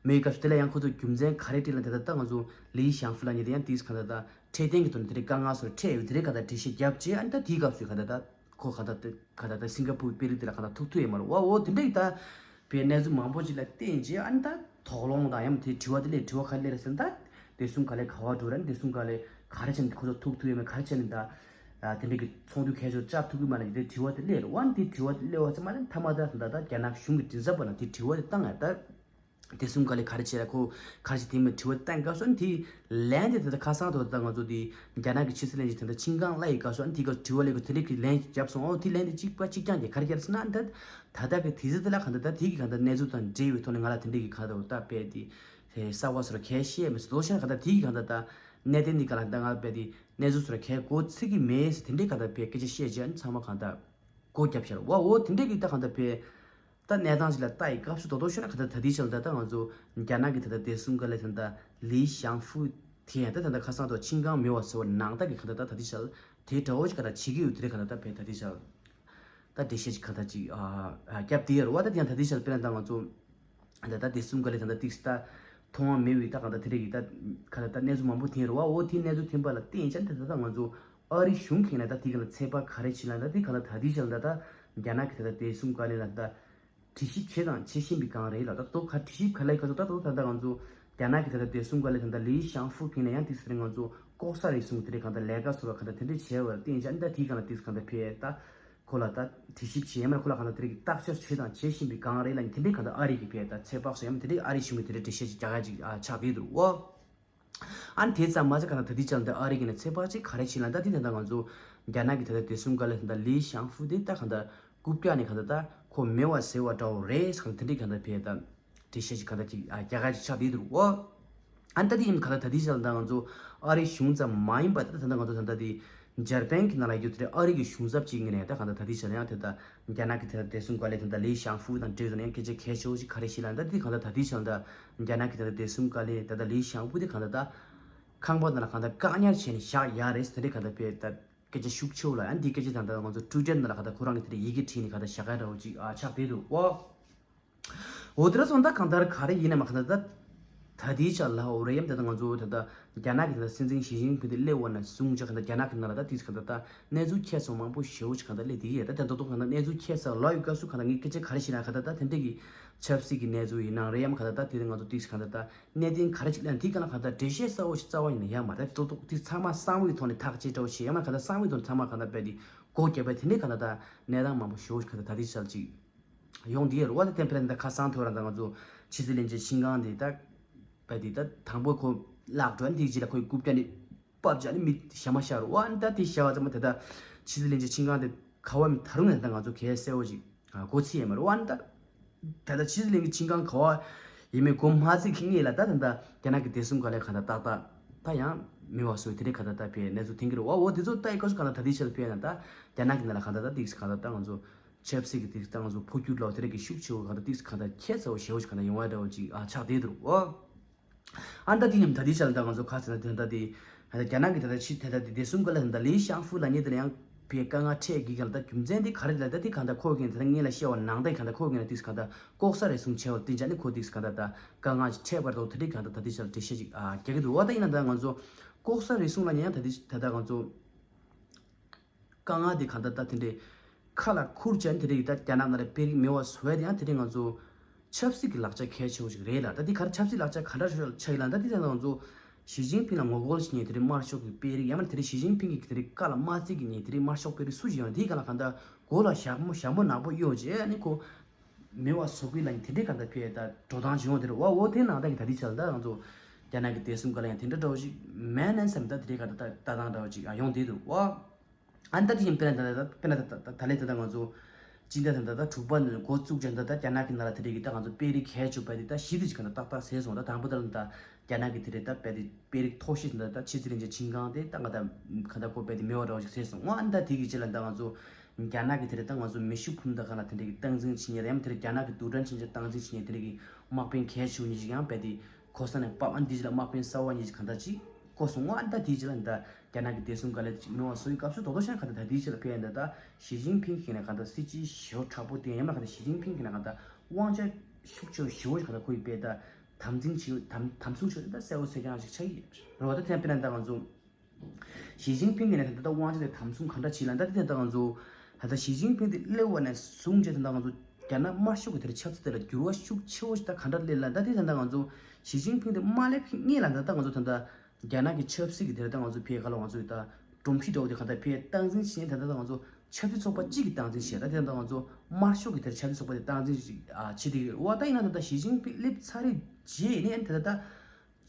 མེད་སྐབས་སུ་དེ་ལ་ཡང་ཁོ་ཚོ་རྒྱུ་མཚན་ག་རེ་བྲིས་ལ་ད་ད་ད་ང་ཚོ་ལི་ཞང་ཧྥུ་ལབ་མཁན་དེ་ཡང་དེས་ག་ད་ད་འཕྲོད་བསྟེན་གྱི་ཐོག་ནས་དེ་རིགས་དཀའ་ངལ་སོགས་འཕྲད་ཡོད་དེ་རིགས་ག་ད་འགྲེལ་བཤད་བརྒྱབ་རྗེས་ཨ་ནི་ད་དེའི་སྐབས་སུ་ག་ད་ད། ཁོ་ག་ད་ལྟ་ག་ད་ལྟ་སིང་ག་པུར་དཔོན་རིགས་དེ་ལ་ག་ད་ཐུག་ཐུག་ཡོད་མ་རེད་བ། འོ་དེ་འདྲ་ཡིན་ད་བའི་གནས་ཚུལ་མང་པོ་ཅིག་ལ་བརྟེན་རྗེས་ཨ་ནི་ད་དོགས་སློང་དང་ཡང་དེ་དྲི་བ་དེ་ལས་དྲི་བ་ག་ལེར་ཟེར་ན་ད་བདེ་སྲུང་ག་ལེ་ག་བ་འགྲོ་ར་བདེ་སྲུང་ག་ལེ་ག་རེ་བྱས་ནས་ཁོ་ཚོ་ཐུག་ཐུག་ཡོད་མེད་ག་རེ་བྱས་ནས་ད་དེ་འདྲ་གི་ཚོགས་འདུ་གལ་ཆེ་བཅར་ཐུབ་ཀྱི་མ་རེད་དེ་དྲི་བ་དེ་སླེབས་རེད་བ། ཨ་ནི་དེ་དྲི་བ་དེ་སླེབས་པ་ཚང་མ་ནི་མཐའ་མ་ད་ད་ད་རྒྱ་ནག་གཞུང་གི་མགྲིན་ཚབ་པ་ལ་དེ་དྲི་བ་དེ་བཏང་ཡ་ད། བདེ་སྲུང་ག་ལེ་ག་རེ་བྱེད་ལ་ཁོ་ག་རེ་བྱེད་དེ་མི་དྲི་བ་བཏང་སྐབས་སུ་དེའི་ལན་དེ་ད་ལྟ་ཁ་སང་དུ་ད་ང་ཚོ་དེ་རྒྱ་ནག་གི་ཕྱི་སྲིད་བློན་ཆེན་དེ་ད་ཆིང་ཀང་ལ་ཡི་སྐབས་སུ་ཨ་ནི་དེ་ག་དྲི་བ་ལས་ཁོ་དེ་འདྲ་གི་ལན་བརྒྱབ་སོང་། ཨོ་དེ་ལན་དེ་གཅིག་པ་གཅིག་རྐྱང་དེ་ག་རེ་བརྒྱབ་ཟེར་ན་ད་ད་ལྟ་གི་དུས་ཚོད་དེ་ལ་གང་ལྟར་ད་དེ་གི་གང་ལྟར་གནས་ཚུལ་དང་འབྲེལ་བའི་ཐོག་ནས་ང་ལ་དེ་འདྲ་གི་ག་ད་ད་པས་དེ་གསར་བ་སོར་གས་བཤད་མི་སྲིད་དོ་ཤན་ག་ད་དེ་གི་གང་ལྟར་ད་གནད་དོན་འདི་ག་ལ་ད་ང་པས་དེ་གནས་ཚུལ་སོར་གས་གོ་ཚིག་གི་མེད་ཟེར་དེ་འདྲའི་ག་ད་པས་སྐད་ཆ་བཤད་རྗེས་ཨ་ནི་ཚང་མ་གང་ལྟར་སྒོ་བརྒྱབ་ཤར་བ་ཨོ་དེ་འདྲའི་གི་ད་གང་ལྟར་པས། ད་གནས་སྟངས་ཤིག་ལ་ལྟ་ཡི་སྐབས་སུ་རྡོག་རྡོག་ཤོད་ན་ག་ད་ད་ལྟའི་ཆར་ད་ལྟ་ང་ཚོ་རྒྱ་ནག་གི་ད་ལྟ་བདེ་སྲུང་བཀའ་བློན་ད་ལྟ་ལི་ཞང་ཧྥུ་དེ་ཡང་ད་ད་ལྟ་ཁ་སང་ཐོག་ཆིང་ཀང་མེ་བ་ཟེར་བ་ནང་ལྟ་གི་ག་ད་ད་ད་ལྟའི་ཆར་དེ་འདྲ་བོ་ཞིག་ག་ད་བྱེད་ཀྱི་ཡོད་དེ་རེད། ག་ད་ད་བས་ད་ལྟའི་ཆར་ད་འགྲེལ་བཤད་ཅིག་ག་ད་ཅིག་ཨ་རྒྱབ་དེ་ཡར་བ་ད་དེ་ཡང་ད་ལྟའི་ཆར་དཔེར་ན་ད་ང་ཚོ་ད་ལྟ་བདེ་སྲུང་བཀའ་བློན་ད་ལྟ་ཏིག་སི་ད་མཐོང་བ་མེད་པའི་ད་ག་ད་དེ་རེད་གི་ད་ག་ད་ད་གནས་ཚུལ་མང་པོ་ཐོན་རེད་བ། འོ་དེ་གནས་ཚུལ་ཐོན་པ་ལ་བརྟེན་ཅན་ད་ད་ད་ང་ཚོ། ཨ་རི་གཞུང་གིས་ན་ད་དེ་ག་ལ་ཚོད་དཔག་ག་རེ་བྱེད་ལ་ད་དེ་ག་ལ་ད་དེ་བྱས་ལ་ད་ད་རྒྱ་ནག་གི་ད་ད་བདེ་སྲུང་བཀའ་བློན་ལ་ད་དྲི་ཞིབ་བྱེད་དང་བྱེད་བཞིན་པའི་སྒང་རེད་ལ། ད་ལྟོ་ག་དྲི་ཞིབ་ག་ལ་ག་ཚོད་ད་ལྟོ་ད་ད་ང་ཚོ་རྒྱ་ནག་གི་ད་ད་བདེ་སྲུང་བཀའ་བློན་ད་ད་ལི་ཞང་ཧྥུ་གིས་ན་ཡང་དེ་ཚོ་རེད་ང་ཚོ་ལྐོག་ཟ་རེ་ཟུང་དེ་རེད་གང་ད་ལས་ཀ་ཟུར་བ་གང་ད་དེ་འདྲས་བྱས་བར་བརྟེན་ཅག་ད་དེ་ག་ལ་དེ་གང་ད་ཕེ་ད་ཁོ་ལ་ད་དྲི་ཞིབ་བྱེད་ཡ་མ་ཁོ་ལ་གང་ད་དེ་རེད་ཀྱི་བརྟག་དཔྱད་བྱེད་དང་བྱེད་བཞིན་པའི་སྒང་རེད་ལ་དེ་འདྲས་གང་ད་ཨ་རི་གི་ཕེ་ད་ཚོད་དཔག་སོ་ཡ་མ་དེ་འདྲས་ཨ་རི་གཞུང་གི་དེ་འདྲས་འགྲེལ་བཤད་ཅིག་རྒྱག་ཡ་ཅིག་ཨ་ཆགས་བསྡད་འདུག་འོ། ཨ་ནི་དེ་ཙམ་མ་ཟད་གང་ལྟར་ད་ལྟའི་ཆར་འདི་ཨ་རི་གི་ནས་ཚོད་དཔག་ཅིག་ག་རེ་བྱེད་ལ་ད་འདི་ད་ལྟ་ང་ཚོ་རྒྱ་ནག་གི་ད་ལྟ་བདེ་སྲུང་བཀའ་བློན་ད་ལྟ་ལི་ཞང་ཧྥུ་དེ་ད་གང་ལྟར་རྐུབ་བཀྱག་ནས་གང་ལྟར་ད་ཁོ་མེད་པ་བཟོས་པ་འདྲ་བོ་རེད་ཟེར་གང་ལྟར་དེ་འདྲའི་གང་ལྟར་ཕེ་ད་འགྲེལ་བཤད་ཅིག་གང་ལྟར་ཅིག་ཨ་རྒྱ་གར་ཅིག་ཆགས་བསྡད་འདུག་འོ། ཨ་ནི་ད་འདི་ཡིན་གང་ལྟར་ད་ལྟའི་ཆར་ད་ང་ཚོ་ཨ་རི་གཞུང་ཙམ་མ་ཡིན་པ་ད་ད་ལྟ་ང་ཚོ་ད་ལྟ་དེ་འཇར་པན་གྱི་ནང་ལ་ཡོད་དེ་ཨ་རི་གི་གཞུང་ཚབ་ཅིག་ངོས་ནས་ད་གང་ལྟར་ད་ལྟའི་ཆར་ཡང་དེ་ད། རྒྱ་ནག་གི་དེ་ལྟར་བདེ་སྲུང་བཀའ་བློན་དེ་ལྟར་ལི་ཞང་ཧྥུ་དང་འབྲེལ་ཡོད་ནས་སྐད་ཆ་གལ་ཆེ་བོ་ཞིག་ག་རེ་ཞིག་ལ་ད་འདི་གང་ལྟར་ད་ལྟའི་ཆར་ད་རྒྱ་ནག་གི་དེ་ལྟར་བདེ་སྲུང་བཀའ་བློན་དེ་ལྟར་ལི་ཞང་ཧྥུ་དེ་གང་ལྟར་ད་ཁང་པ་ནང་ལ་གང་ལྟར་བཀག་ཉར་བྱས་ནས་བཞག་ཡ་རེད་ཟེར་དེ་གང་ལྟར་བས་ད་སྐད་ཆ་ཤུགས་ཆེ་བོ་ལ་ཡང་འདི་སྐད་ཆ་དང་ད་ང་ཚོ་ཊུ་ཝི་ཊར་ནང་ལ་གང་ལྟར་ཁོ་རང་གི་དེ་ལྟར་ཡི་གེ་བྲིས་ནས་གང་ལྟར་བཞག་ཡ་འདྲ་བོ་ཅིག་ཨ་ཆགས་བསྡད་འདུག་ཨོ། འོ་དེ་འདྲ་སོང་ད་གང་ལྟར་ག་རེ་ཡིན་ན་མ་གང་ལྟར་ད། ད་ལྟའི་ཆར་ལ་འོ་རེད་ཡམ་ད་ལྟ་ང་ཚོ་ད་ལྟ་རྒྱ་ནག་གི་ད་ལྟ་སྲིད་འཛིན་ཞི་ཅིན་ཕིང་དེ་སླེབས་པ་ནས་བཟུང་ཅག་གང་ལྟར་རྒྱ་ནག་གི་ནང་ལ་ད་དེ་གང་ལྟར་ད་གནས་ཚུལ་ཁྱད་མཚར་མང་པོ་ཞེ་པོ་ཅིག་གང་ལྟར་སླེབས་བསྡད་ཡོད། ད་དེ་ད་དུང་གང་ལྟར་གནས་ཚུལ་ཁྱད་མཚར་ལོ་ཡི་སྐབས་སུ་གང་ལྟར་ངས་སྐད་ཆ་ག་རེ་བཤད་ན་གང་ལྟར་ད་དེ་འདྲས་ཀྱི་ཆབ་སྲིད་ཀྱི་གནས་ཚུལ་ཡིན་ནའང་རེད་ཡམ་གང་ལྟར་ད་དེ་ང་ཚོ་དེ་གང་ལྟར་ད་གནད་དོན་ག་རེ་ཅིག་ལ་དེ་གང་ལ་གང་ལྟར་འགྲེལ་བཤད་གསལ་བོ་ཞིག་རྩ་བ་ཉིད་ནས་ཡོད་མ་རེད། ད་དེ་ཚང་མ་གསང་བའི་ཐོག་ནས་ཐག་བཅད་འདྲ་བོ་བྱས་ཡམ་གང་ལྟར་གསང་བའི་ཐོག་ནས་ཚང་མ་གང་ལྟར་རྦད་དེ་སྒོ་བརྒྱབ་པ་དེ་འདྲས་གང་ལྟར་ད་གནས་སྟངས་མང་པོ་ཞེ་པོ་ཞིག་གང་ལྟར་ད་ལྟའི་ཆར་ཅིག་ཡོང་དེ་ཡོད་རེད་བ། དེ་བརྟེན་པས་ན་ད་ཁ་སང་ཐོག་རང་ད་ང་ཚོ་ཕྱི་སྲིད་བློན་ཆེན་ཆིན་ཀང་དེ་ད་བས་དེ་ད་དང་པོ་ཁོ་བརླག་འགྲོ་ཨ་ནི་དེའི་རྗེས་ལ་ཁོའི་རྐུབ་བཀྱག་ནི་པབ་ཅག་ནི་མི་ཞག་མ་ཤར་བ་ཨ་ནི་ད་དེ་ཤར་བ་ཙམ་མ་དེ་ད་ཕྱི་སྲིད་བློན་ཆེན་ཆིན་ཀང་དེ་ག་བ་མི་ད་རུང་ནས་ད་ང་ཚོ་གལ་གསལ་བོ་ཞིག་གོ་ཚིག་ཡས་མ་རེད་བ་ཨ་ནི་ད། ད་ལྟ་ཕྱི་སྲིད་བློན་ཆེན་ཆིན་ཀང་ག་བ་ཡིན་མིན་གོ་མ་ཚིག་གི་སྔས་ལ་ད་ད་ད་རྒྱ་ནག་གི་བདེ་སྲུང་བཀའ་བློན་ག་ད་ཏག་ཏག་ད་ཡང་མི་བ་སོ་དེ་རིགས་ག་ད་ད་བས་གནས་ཚུལ་ཐོན་གི་རེད་བ། འོ་དེ་ཚོ་ད་ཡི་སྐབས་སུ་ག་ད་ད་དེ་ཆར་བས་ན་ད་རྒྱ་ནག་གི་ནང་ལ་ག་ད་ད་དེ་ག་ད་ད་ང་ཚོ་ཆབ་སྲིད་ཀྱི་དེ་ད་ང་ཚོ་འཕོ་འགྱུར་ལ་དེ་རིགས་ཀྱི་ཤུགས་ཆེ་བོ་ག་ད་དེ་ག་ད་ཁྱད་མཚར་བོ་ཞེ་བོ་ཞིག་ག་ད་ཡོང་བ་འདྲ་བོ་ཅིག་ཨ་ཆགས་བསྡད་འདུག་འོ། ཨ་ད་དེ་ཉམས་ད་དེ་ཆ་ལ་ད་ང་ཚོ་ཁ་ཚ་ན་དེ་ད་དེ་ད་རྒྱ་ནག་གི་ད་ད་ཕྱི་ད་ད་དེ་བདེ་སྲུང་བཀའ་བློན་ད་ལི་ཤང་ཧྥུ་ལ་ཉེ་དེ་ལ་ཡང་བའི་དཀའ་ངལ་འཕྲད་གི་ག་ལ་ད་རྒྱུ་མཚན་དེ་ག་རེ་ལ་ད་དེ་གང་ད་ཁོ་གིན་ད་ད་ངེད་ལ་བཤད་བ་ནང་ད་གང་ད་ཁོ་གིན་ད་དེ་གང་ད་ལྐོག་ཟ་རེ་ཟུང་བྱས་བ་དེ་ཅག་ནི་ཁོ་དེ་གང་ད་ད་དཀའ་ངལ་ཅིག་འཕྲད་པར་དོ་ད་དེ་གང་ད་ད་དེ་ཆ་ལ་འགྲེལ་བཤད་ཅིག་ཨ་རྒྱག་གི་འདུག་བ། ད་ཡིན་ན་ད་ང་ཚོ་ལྐོག་ཟ་རེ་ཟུང་ལ་ཉེ་ཡང་ད་དེ་ད་ད་ང་ཚོ་དཀའ་ངལ་དེ་གང་ལྟར་ད་དེ་འདྲའི་ཁ་ལ་ཁུར་ཅན་དེ་འདྲའི་ད་རྒྱ་ནག་ནང་ལ་དཔེ་རིགས་མེད་པ་བཟོ་ཡ་དེ་ཡང་དེ་འདྲའི་ང་ཚོ་ཆབ་སྲིད་ཀྱི་ལག་ཆ་གལ་ཆེ་བོ་ཞིག་རེད་ལ། ད་དེ་ག་རེ་ཆབ་སྲིད་ལག་ཆ་ག་འདྲ་ཞིག་ཆགས་ཡོད་ལ། ད་དེ་ཚོ་ང་ཚོ་ཞི་ཅིན་ཕིང་ལ་ངོ་རྒོལ་བྱེད་མཁན་དེ་འདྲའི་དམར་ཤོག་གི་དཔེ་རིགས་ཡང་མིན་དེ་འདྲའི་ཞི་ཅིན་ཕིང་གི་དེ་འདྲའི་བཀའ་ལ་མ་བརྩི་མཁན་དེ་འདྲའི་དམར་ཤོག་དཔེ་རིགས་སུ་ཞིག་ཡོང་དེའི་སྒང་ལ་གང་ལྟར་མགོ་ལ་ཞྭ་མོ་ཞྭ་མོ་ནག་པོ་གཡོགས་བྱས་ནི་ཁོ་མེད་པ་བཟོ་གི་ལ་ནི་དེ་འདྲའི་གང་ལྟར་ཕེ་ད་འགྲོ་སྟངས་ཅིག་ཡོང་དེ་རེད་བ། འོ་དེ་ནང་ལྟ་གི་ད་དེ་ཆ་ལ་ད་ང་ཚོ་རྒྱ་ནག་གི་བདེ་སྲུང་བཀའ་ལ་ཡང་དེ་འདྲ་འདྲ་བོ་ཞིག་མེད་ནན་སམ་ད་དེ་འདྲའི་གང་ལྟར་ད་ལྟ་སྟངས་འདྲ་བོ་ཅིག་ཡོང་དེ་འདུག་བ། ཨ་ནི་ད་དེ་བཞིན་དཔེར་ན་ད་ད་དཔེར་ན་ད་ད་ད་ལས་ད་ད་ང་ཚོ་སྤྱི་ཟླ་ད་ད་ད་དྲུག་པ་ནས་འགོ་བཙུགས་ཀྱང་ད་ད་རྒྱ་ནག་གི་ནང་ལ་དེ་འདྲའི་གི་ད་ང་ཚོ་དཔེ་རིགས་གལ་ཆེ་བ་དེ་ད་བཞི་དེ་ཅིག་ག་ད་ཏག་ཏག་ཟེར་སོང་། ད་དང་པོ་ད་ལ་ད་རྒྱ་ནག་གི་དེ་འདྲའི་ད་དཔེ་དེ་དཔེ་རིགས་མཐོ་ཤོས་ད་ད་ཕྱི་སྲིད་བློན་ཆེན་ཆིན་ཀང་དེ་ད་ང་ད་ག་ད་ཁོ་དཔེ་དེ་མེད་པ་འདྲ་བ་ཞིག་ཟེར་སོང་། ཨ་ནི་ད་དེ་གི་རྗེས་ལ་ད་ང་ཚོ་རྒྱ་ནག་གི་དེ་འདྲའི་ད་ང་ཚོ་མེ་ཤུགས་འཕུར་མདའ་ག་ལ་དེ་འདྲའི་གི་སྟངས་འཛིན་བྱེད་མཁན་ད་ཡང་དེ་འདྲའི་རྒྱ་ནག་གི་རྡུལ་ཕྲན་མཚོན་ཆ་སྟངས་འཛིན་བྱེད་མཁན་དེ་འདྲའི་གི་དམག་དཔོན་གལ་ཆེ་བ་གཉིས་ཅིག་ཡང་དཔེ་དེ་ཁོ་ས་ནས་པ་ཨ་ནི་དེ་རྗེས་ལ་དམག་དཔོན་གསར་བ་གཉིས་ཅིག་ག་ད་ཅིག་བསྐོས་སོང་། ཨ་ནི་ད་དེའི་རྗེས་ལ་ད་རྒྱ་ནག་གི་བདེ་སྲུང་བཀའ་བློན་ཅིག་མི་བ་སོ་ཡི་སྐབས་སུ་དོ་དོ་ཤང་ག་ད་ད་དེའི་རྗེས་ལ་ཕེ་ཡ་ད་ད་ཞི་ཅིན་ཕིང་གི་ནས་ག་ད་སྲིད་ཇུས་ཞེ་པོ་དྲག་པོ་བསྟན་ཡང་ན་ག་ད་ཞི་ཅིན་ཕིང་གི་ནས་ག་ད་དབང་ཆ་ཤུགས་ཆེ་ཞེ་པོ་ག་ད་ཁོ་ཡི་པེ་ད་དམ་འཛིན་བྱེད་དམ་དམ་སྲུང་བྱེད་ད་གསལ་བོ་གསལ་རྐྱང་ཞིག་ཆགས་ཡི་རེད་བ། ད་དེ་དཔེར་ན་ད་ང་ཚོ་ཞི་ཅིན་ཕིང་གི་ནས་ད་ད་དབང་ཆ་དེ་དམ་སྲུང་ག་འདྲ་བྱེད་ལ་ད་དེ་ད་ང་ཚོ་ད་ད་ཞི་ཅིན་ཕིང་དེ་སླེབས་པ་ནས་བཟུང་བྱས་ད་ད་ང་ཚོ་རྒྱ་ནག་དམར་ཤོག་གི་དེར་ཆབ་སྲིད་དེ་ལ་འགྱུར་བ་ཤུགས་ཆེ་བོ་ཞིག་ད་ག་འདྲ་སླེབས་ལ། ད་དེ་ད་ད་ང་ཚོ་ཞི་ཅིན་ཕིང་དེ་མ་སླེབས་ཀྱི་སྔས་ལ་ད་ད་ང་ཚོ་ད་ད་རྒྱ་ནག་གི་ཆབ་སྲིད་ཀྱི་དེར་ད་ང་ཚོ་ཕེ་ཁ་ལ་ང་ཚོ་ད་སྒྲོམ་གཞི་འདྲ་བོ་དེ་ག་ད་ཕེ་སྟངས་འཛིན་བྱས་ད་ད་ང་ཚོ་ཆབ་སྲིད་ཚོགས་པ་གཅིག་གི་སྟངས་འཛིན་བྱས། ད་དེ་ད་ང་ཚོ་དམར་ཤོག་གི་དེར་ཆབ་སྲིད་ཚོགས་པ་དེ་སྟངས་འཛིན་ཞིག་ཨ་བྱེད་དེ་ཡོད་བ། ད་ཡིན་ན་ད་ད་ཞི་ཅིན་ཕིང་སླེབས་ཚར་རེད་རྗེས་ནས་ད་ད་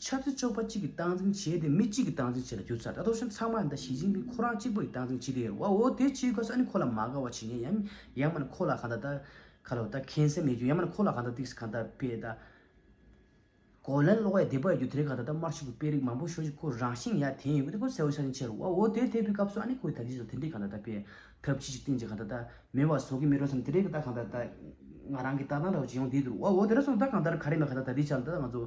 ཆབ་སྲིད་ཚོགས་པ་གཅིག་གི་སྟངས་འཛིན་བྱས་ཏེ་མི་གཅིག་གི་སྟངས་འཛིན་བྱས་ལ་གྱུར་ཚར། ད་དོ་ཤམ་ཚང་མ་ད་ཞི་ཅིན་ཕིང་ཁོ་རང་གཅིག་པོ་ཡི་སྟངས་འཛིན་བྱེད་དེ་ཡོད་བ། འོ་དེ་བྱེད་དགོས་ས་ནི་ཁོ་ལ་མ་དགའ་བ་བྱེད་ཉན་ཡང་ཡང་མ་ནི་ཁོ་ལ་ག་ད་ད་ག་ལ་བ་ད་ཁེངས་སེམས་མེད་རྒྱུ་ཡང་མ་ནི་ཁོ་ལ་ག་ད་ཏིག་སི་ག་ད་ཕེ་ད། གོ་ལན་སློག་ཡ་བདེ་པོ་ཡོད་རྒྱུ་དེ་རིང་གང་ལྟར་ད་དམར་ཤོག་གི་དཔེ་རིགས་མང་པོ་ཤོད་ཅིག་ཁོ་རང་བཞིན་ཡ་དེ་ཡིན་དགོས་དེ་ཁོ་གསལ་བོ་ཆ་ནས་ཆེ་རུ་བ། འོ་དེ་དེ་བའི་སྐབས་སུ་ཨ་ནི་ཁོའི་ད་ལྟའི་ཆར་དེ་འདྲའི་གང་ལྟར་ད་དཔེ་ཐབས་ཇུས་ཅིག་བསྟན་ཅིག་གང་ལྟར་ད་མེད་པ་བཟོ་གི་མེད་རོ་བསམ་དེ་རིང་གི་ད་གང་ལྟར་ད་ང་རང་གི་ལྟ་སྟངས་འདྲ་བོ་ཅིག་ཡོང་བསྡད་འདུག་བ། འོ་དེ་འདྲ་སོང་ད་གང་ལྟར་ག་རེ་མེད་གང་ལྟར་ད་ལྟའི་ཆར་ད་ང་ཚོ་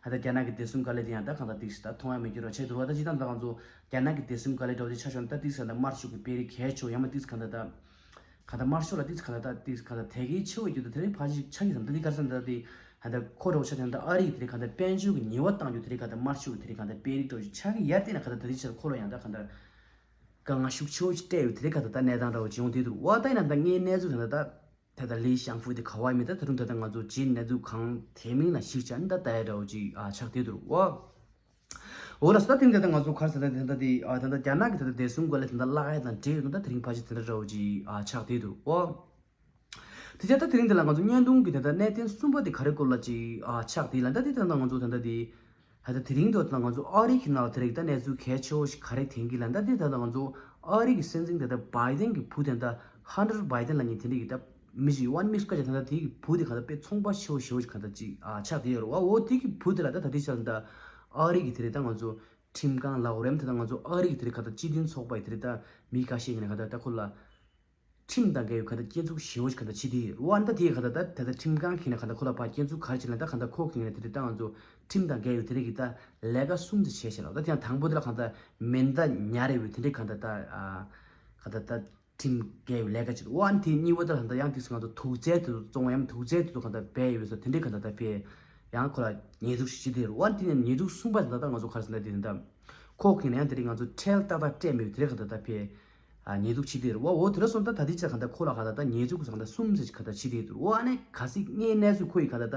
ཨ་ད་རྒྱ་ནག་གི་བདེ་སྲུང་བཀའ་བློན་དེ་ཡང་ད་གང་ལྟར་ཏིག་སི་ད་མཐོང་ཡ་མེད་རྒྱུ་རོ་ཆེ་འདུག་བ། ད་ཅི་ད་ད་ང་ཚོ་རྒྱ་ནག་གི་བདེ་སྲུང་བཀའ་བློན་འདྲ་བོ་ཅིག་ཆ་བཞག་ན་ད་ཏིག་སི་ད་དམར་ཤོག་གི་དཔེ་རིགས་གལ་ཆེ་བ་ཡང་མ་ཏིག་སི་གང་ལྟར་ད། གང་ལྟར་དམར་ཤོག་ལ་ཏིག་ཙ་གང་ལྟར་ད་ཏིག་ཙ་གང་ལྟར་དེ་གའི་ཆེ་བའི་རྒྱུ་དེ་དེ་རིང་ཕལ་ཆེར་ཆགས་ཀྱི་བསམ། ད་འདི་ག་རེ་ཟེར་ན་ད་དེ་གང་ལྟར་ཁོ་འདྲ་བོ་ཆགས་ཀྱི་ན་ད་ཨ་རི་ཡི་དེ་རིང་གང་ལྟར་དཔལ་འབྱོར་གྱི་ཉེས་པ་བཏང་རྒྱུ་དེ་རིང་གང་ལྟར་དམར་ཤོག་གི་དེ་རིང་གང་ལྟར་དཔེ་རིགས་འདྲ་བོ་ཞིག་ཆགས་ཀྱི་ཡ་དེ་ན་གང་ལྟར་ད་འདི་ཆར་ཁོ་ལ་ཡང་ད་གང་ལྟར་ དཀའ་ངལ་ཤུགས་ཆེ་བོ་ཞིག་སྤྲད་ཡོད་དེ་རིང་ག་ད་ལྟ་གནས་སྟངས་འདྲ་བོ་ཅིག་ཡོང་བསྡད་འདུག་འོ་ད་ཡིན་ན་ད་ངའི་གནས་ཚུལ་ད་ལྟ་ད་ད་ལྟ་ལི་ཞང་ཧྥུའུ་དེ་ག་བ་ཡིན་མིན་ད་ད་དུང་ད་ལྟ་ང་ཚོ་རྗེས་གནས་ཚུལ་གང་དེ་མིན་ལ་ཞིག་ཅན་ད་ལྟ་ཡ་འདྲ་བོ་ཅིག་ཨ་ཆགས་བསྡད་འདུག་འོ། འོ་ལགས་སོ། ད་དེ་རིང་ད་ལྟ་ང་ཚོ་ག་རེ་ཟེར་ད་དེ་ད་དེ་ཨ་ད་ལྟ་རྒྱ་ནག་གི་ད་ལྟ་བདེ་སྲུང་སྐོར་ལ་ད་ལྟ་བརླག་ཡ་དང་འབྲེལ་ཡོད་ན་ད་དེ་རིང་ཕལ་ཆེར་དེ་འདྲ་འདྲ་བོ་ཅིག་ཨ་ཆགས་བསྡད་འདུག་འོ། དེ་བྱས་ད་དེ་རིང་འདི་ལ་ང་ཚོ་བརྙན་ཐུང་གི་ད་ལྟ་གནད་དོན་གསུམ་པ་དེ་ག་རེ་སྐོར་ལ་ཅིག་ཨ་ཆགས་དེ་ལ་ད་དེ་ད་ལྟ་ང་ཚོ་ད་ལྟ་དེ་ད་ལྟ་དེ་རིང་དུ་ད་ལྟ་ང་ཚོ་ཨ་རི་གི་ནང་ལ་དེ་རིང་ད་གནས་ཚུལ་གལ་ཆེ་བོ་ཞིག་ག་རེ་ཐོན་གི་ལ་ད་དེ་ད་ལྟ་ང་ཚོ་ཨ་རི་གི་སྲིད་འཛིན་ད་ལྟ་བྷའི་ཏན་གི་བུ་དེ་ད་ལྟ་ཧན་ཏར་བྷའི་ཏན་ལབ་མཁན་དེ་འདྲ་གི་ད་མི་ཞིག་ཡོད་ཨ་ནི་མི་སྐད་ཆ་ད་ལྟ་དེ་གི་བུ་དེ་ག་ད་དཔེ་ཚོང་པ་ཆེ་བོ་ཞེ་བོ་ཞིག་ག་ད་ཅིག་ཨ་ཆགས་དེ་ཡོད་རེད་བ། འོ་དེ་གི་བུ་དེ་ལ་ད་ད་དེ་ཆ་ད་ཨ་རི་གི་དེ་རིང་ད་ང་ཚོ་ཁྲིམས་ཁང་ལ་འོ་རེམ་དེ་ད་ང་ཚོ་ཨ་རི་གི་དེ་རིང་ག་ད་སྤྱི་མཐུན་ཚོགས་པ་ཡི་དེ་རིང་ད་མི་ཁ་ཤས་ཀྱི་ནས་ག་ད་ད་ཁོ་ལ་ཁྲིམས་དང་འགལ་བའི་ག་ད་སྐྱོན་འཛུགས་ཞེ་བོ་ཞིག་ག་ད་བྱེད་དེ་ཡོད་རེད་བ། ཨ་ནི་ད་དེ་ག་ད་ད་ད་ད་ཁྲིམས་ཁང་གི་ནས་ག་ད་ཁོ་ལ་ཕར་སྐྱོན་འཛུགས་ག་རེ་བྱེད་ལ་ད་ག་ད་ཁོ་གི་ནས་དེ་རིང་ད་ང་ཚོ་ཁྲིམས་དང་འགལ་བའི་དེ་རིང་གི་ད་ལས་ཀ་གསུམ་ཙམ་བྱས་ཤག་ལ། ད་དེ་ཡང་དང་པོ་དེ་ལ་ག་ད་མེ་མདའ་ཉར་རེ་བའི་དེ་འདྲའི་ག་ད་ད་ཨ་ག་ད་ད་ཁྲིམས་འགལ་བའི་ལས་ཀ་ཅིག་རེད་བ། ཨ་ནི་དེ་གཉིས་པ་དེ་ལ་ག་ད་ཡང་དེ་ང་ཚོ་དུག་རྫས་དེ་ཚོ་བཙོང་བ་ཡང་དུག་རྫས་དེ་ཚོ་ག་ད་སྦས་ཡོད་པའི་ས་དེ་འདྲའི་ག་ད་ད་ཕེ་ཡང་ཁོ་ལ་ཉེས་འཛུགས་ཤིག་བྱེད་དེ་རེད་བ། ཨ་ནི་དེ་ནས་ཉེས་འཛུགས་གསུམ་པ་དེ་ད་ད་ང་ཚོ་ག་རེ་ཟེར་ན་དེ་ད་ཁོ་གི་ནས་ཡང་དེ་རིང་ང་ཚོ་ཁྲལ་ཏག་ཏག་སྤྲད་མེད་པའི་དེ་རེད་ག་ད་ད་ཕེ་ཨ་ཉེས་འཛུགས་བྱེད་དེ་རེད་བ། འོ་དེ་འདྲ་སོང་ད་ད་དེ་ཅིག་ག་ད་ཁོ་ལ་ག་ད་ད་ཉེས་འཛུགས་ག་ད་གསུམ་ཙམ་ཅིག་ག་ད་བྱེད་དེ་ཡོད་རེད་བ། ཨ་ནི་གལ་སྲིད་ངའི་གནས་ཚུལ་ཁོ་ཡི་ག་ད་ད་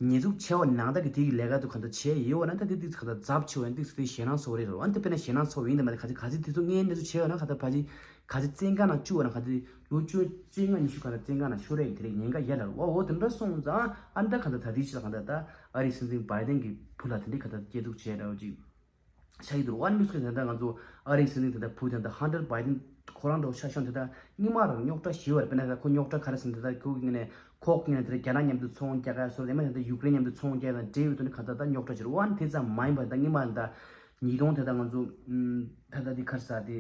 ཉེས་འཛུགས་བྱས་པ་ནང་ལྟར་གྱི་དེ་ཡི་ལས་ཀ་དེ་ག་ད་བྱས་ཡོད་པ་ན་ད་དེ་ཏིག་ཙམ་ག་ད་ཛབ་ཆེ་བ་ཡང་ཏིག་ཙམ་དེ་ཞེད་སྣང་ཚ་བོ་རེད་རེད་བ། ཨ་ནི་དེ་དཔེར་ན་ཞེད་སྣང་ཚ་བོ་ཡིན་དེ་མ་རེད། ག་ཚོད་ག་ཚོད་དེ་ཚོ་ངའི་གནས་ཚུལ་བྱས་ཡོད་ན་ག་ད་ཕལ་ཆེར་ག་ཚོད་བཙོན་ཁང་ནང་བཅུག་པ་ན་ག་ཚོད་ལོ་བཅོ་བཅོ་ལྔ་ཉི་ཤུ་ག་ད་བཙོན་ཁང་ནང་ཤོར་ཡ་ཡི་དེ་རེད་ཉེན་ཁ་ཡོད་རེད་བ། འོ་དེ་འདྲ་སོང་ཙང་ཨ་ནི་ད་ག་ད་ད་དེ་ཕྱི་ལ་ག་ད་ད་ཨ་རིའི་སྲིད་འཛིན་བྷའི་ཏན་གྱི་བུ་ལ་དེ་འདྲའི་ག་ད་སྐྱོན་འཛུགས་བྱས་རེད་བ་ཅིག་ཆ་ཡི་འདུག་ཝན་མིག་སི་ཁོས་ད་ལྟ་ང་ཚོ་ཨ་རིའི་སྲིད་འཛིན་ད་ལྟ་བུ་ད་ལྟ་ཧན་ཏར་བྷའི་ཏན་ཁོ་རང་འདྲ་བོ་ཆ་བཞག་ན་ད་ལྟ་སྔོན་མ་རང་རྙོག་དྲ་ཞེ་པོ་རེད། དཔེར་ན་ད་ཁོ་རྙོག་དྲ་ག་རེ་ཟེར་ན་ད་ལྟ་ཁོ་གི་ངོས་ནས་ཁོག་གི་ངོས་ནས་ད་ལྟ་རྒྱ་ནག་མཉམ་དུ་ཚོང་རྒྱག་ག་སོགས་དེ་མ་ད་ལྟ་ཡུཀ་རེན་མཉམ་དུ་ཚོང་རྒྱག་དང་འབྲེལ་ཡོད་དོན་ག་ད་ལྟ་རྙོག་དྲ་ཞེ་པོ་ཝན་དེ་ཙམ་མ་ཡིན་པར་ད་སྔོན་མ་ད་ཉིས་སྟོང་ད་ལྟ་ང་ཚོ་ད་ལྟ་འདི་ག་རེ་ཟེར་དེ།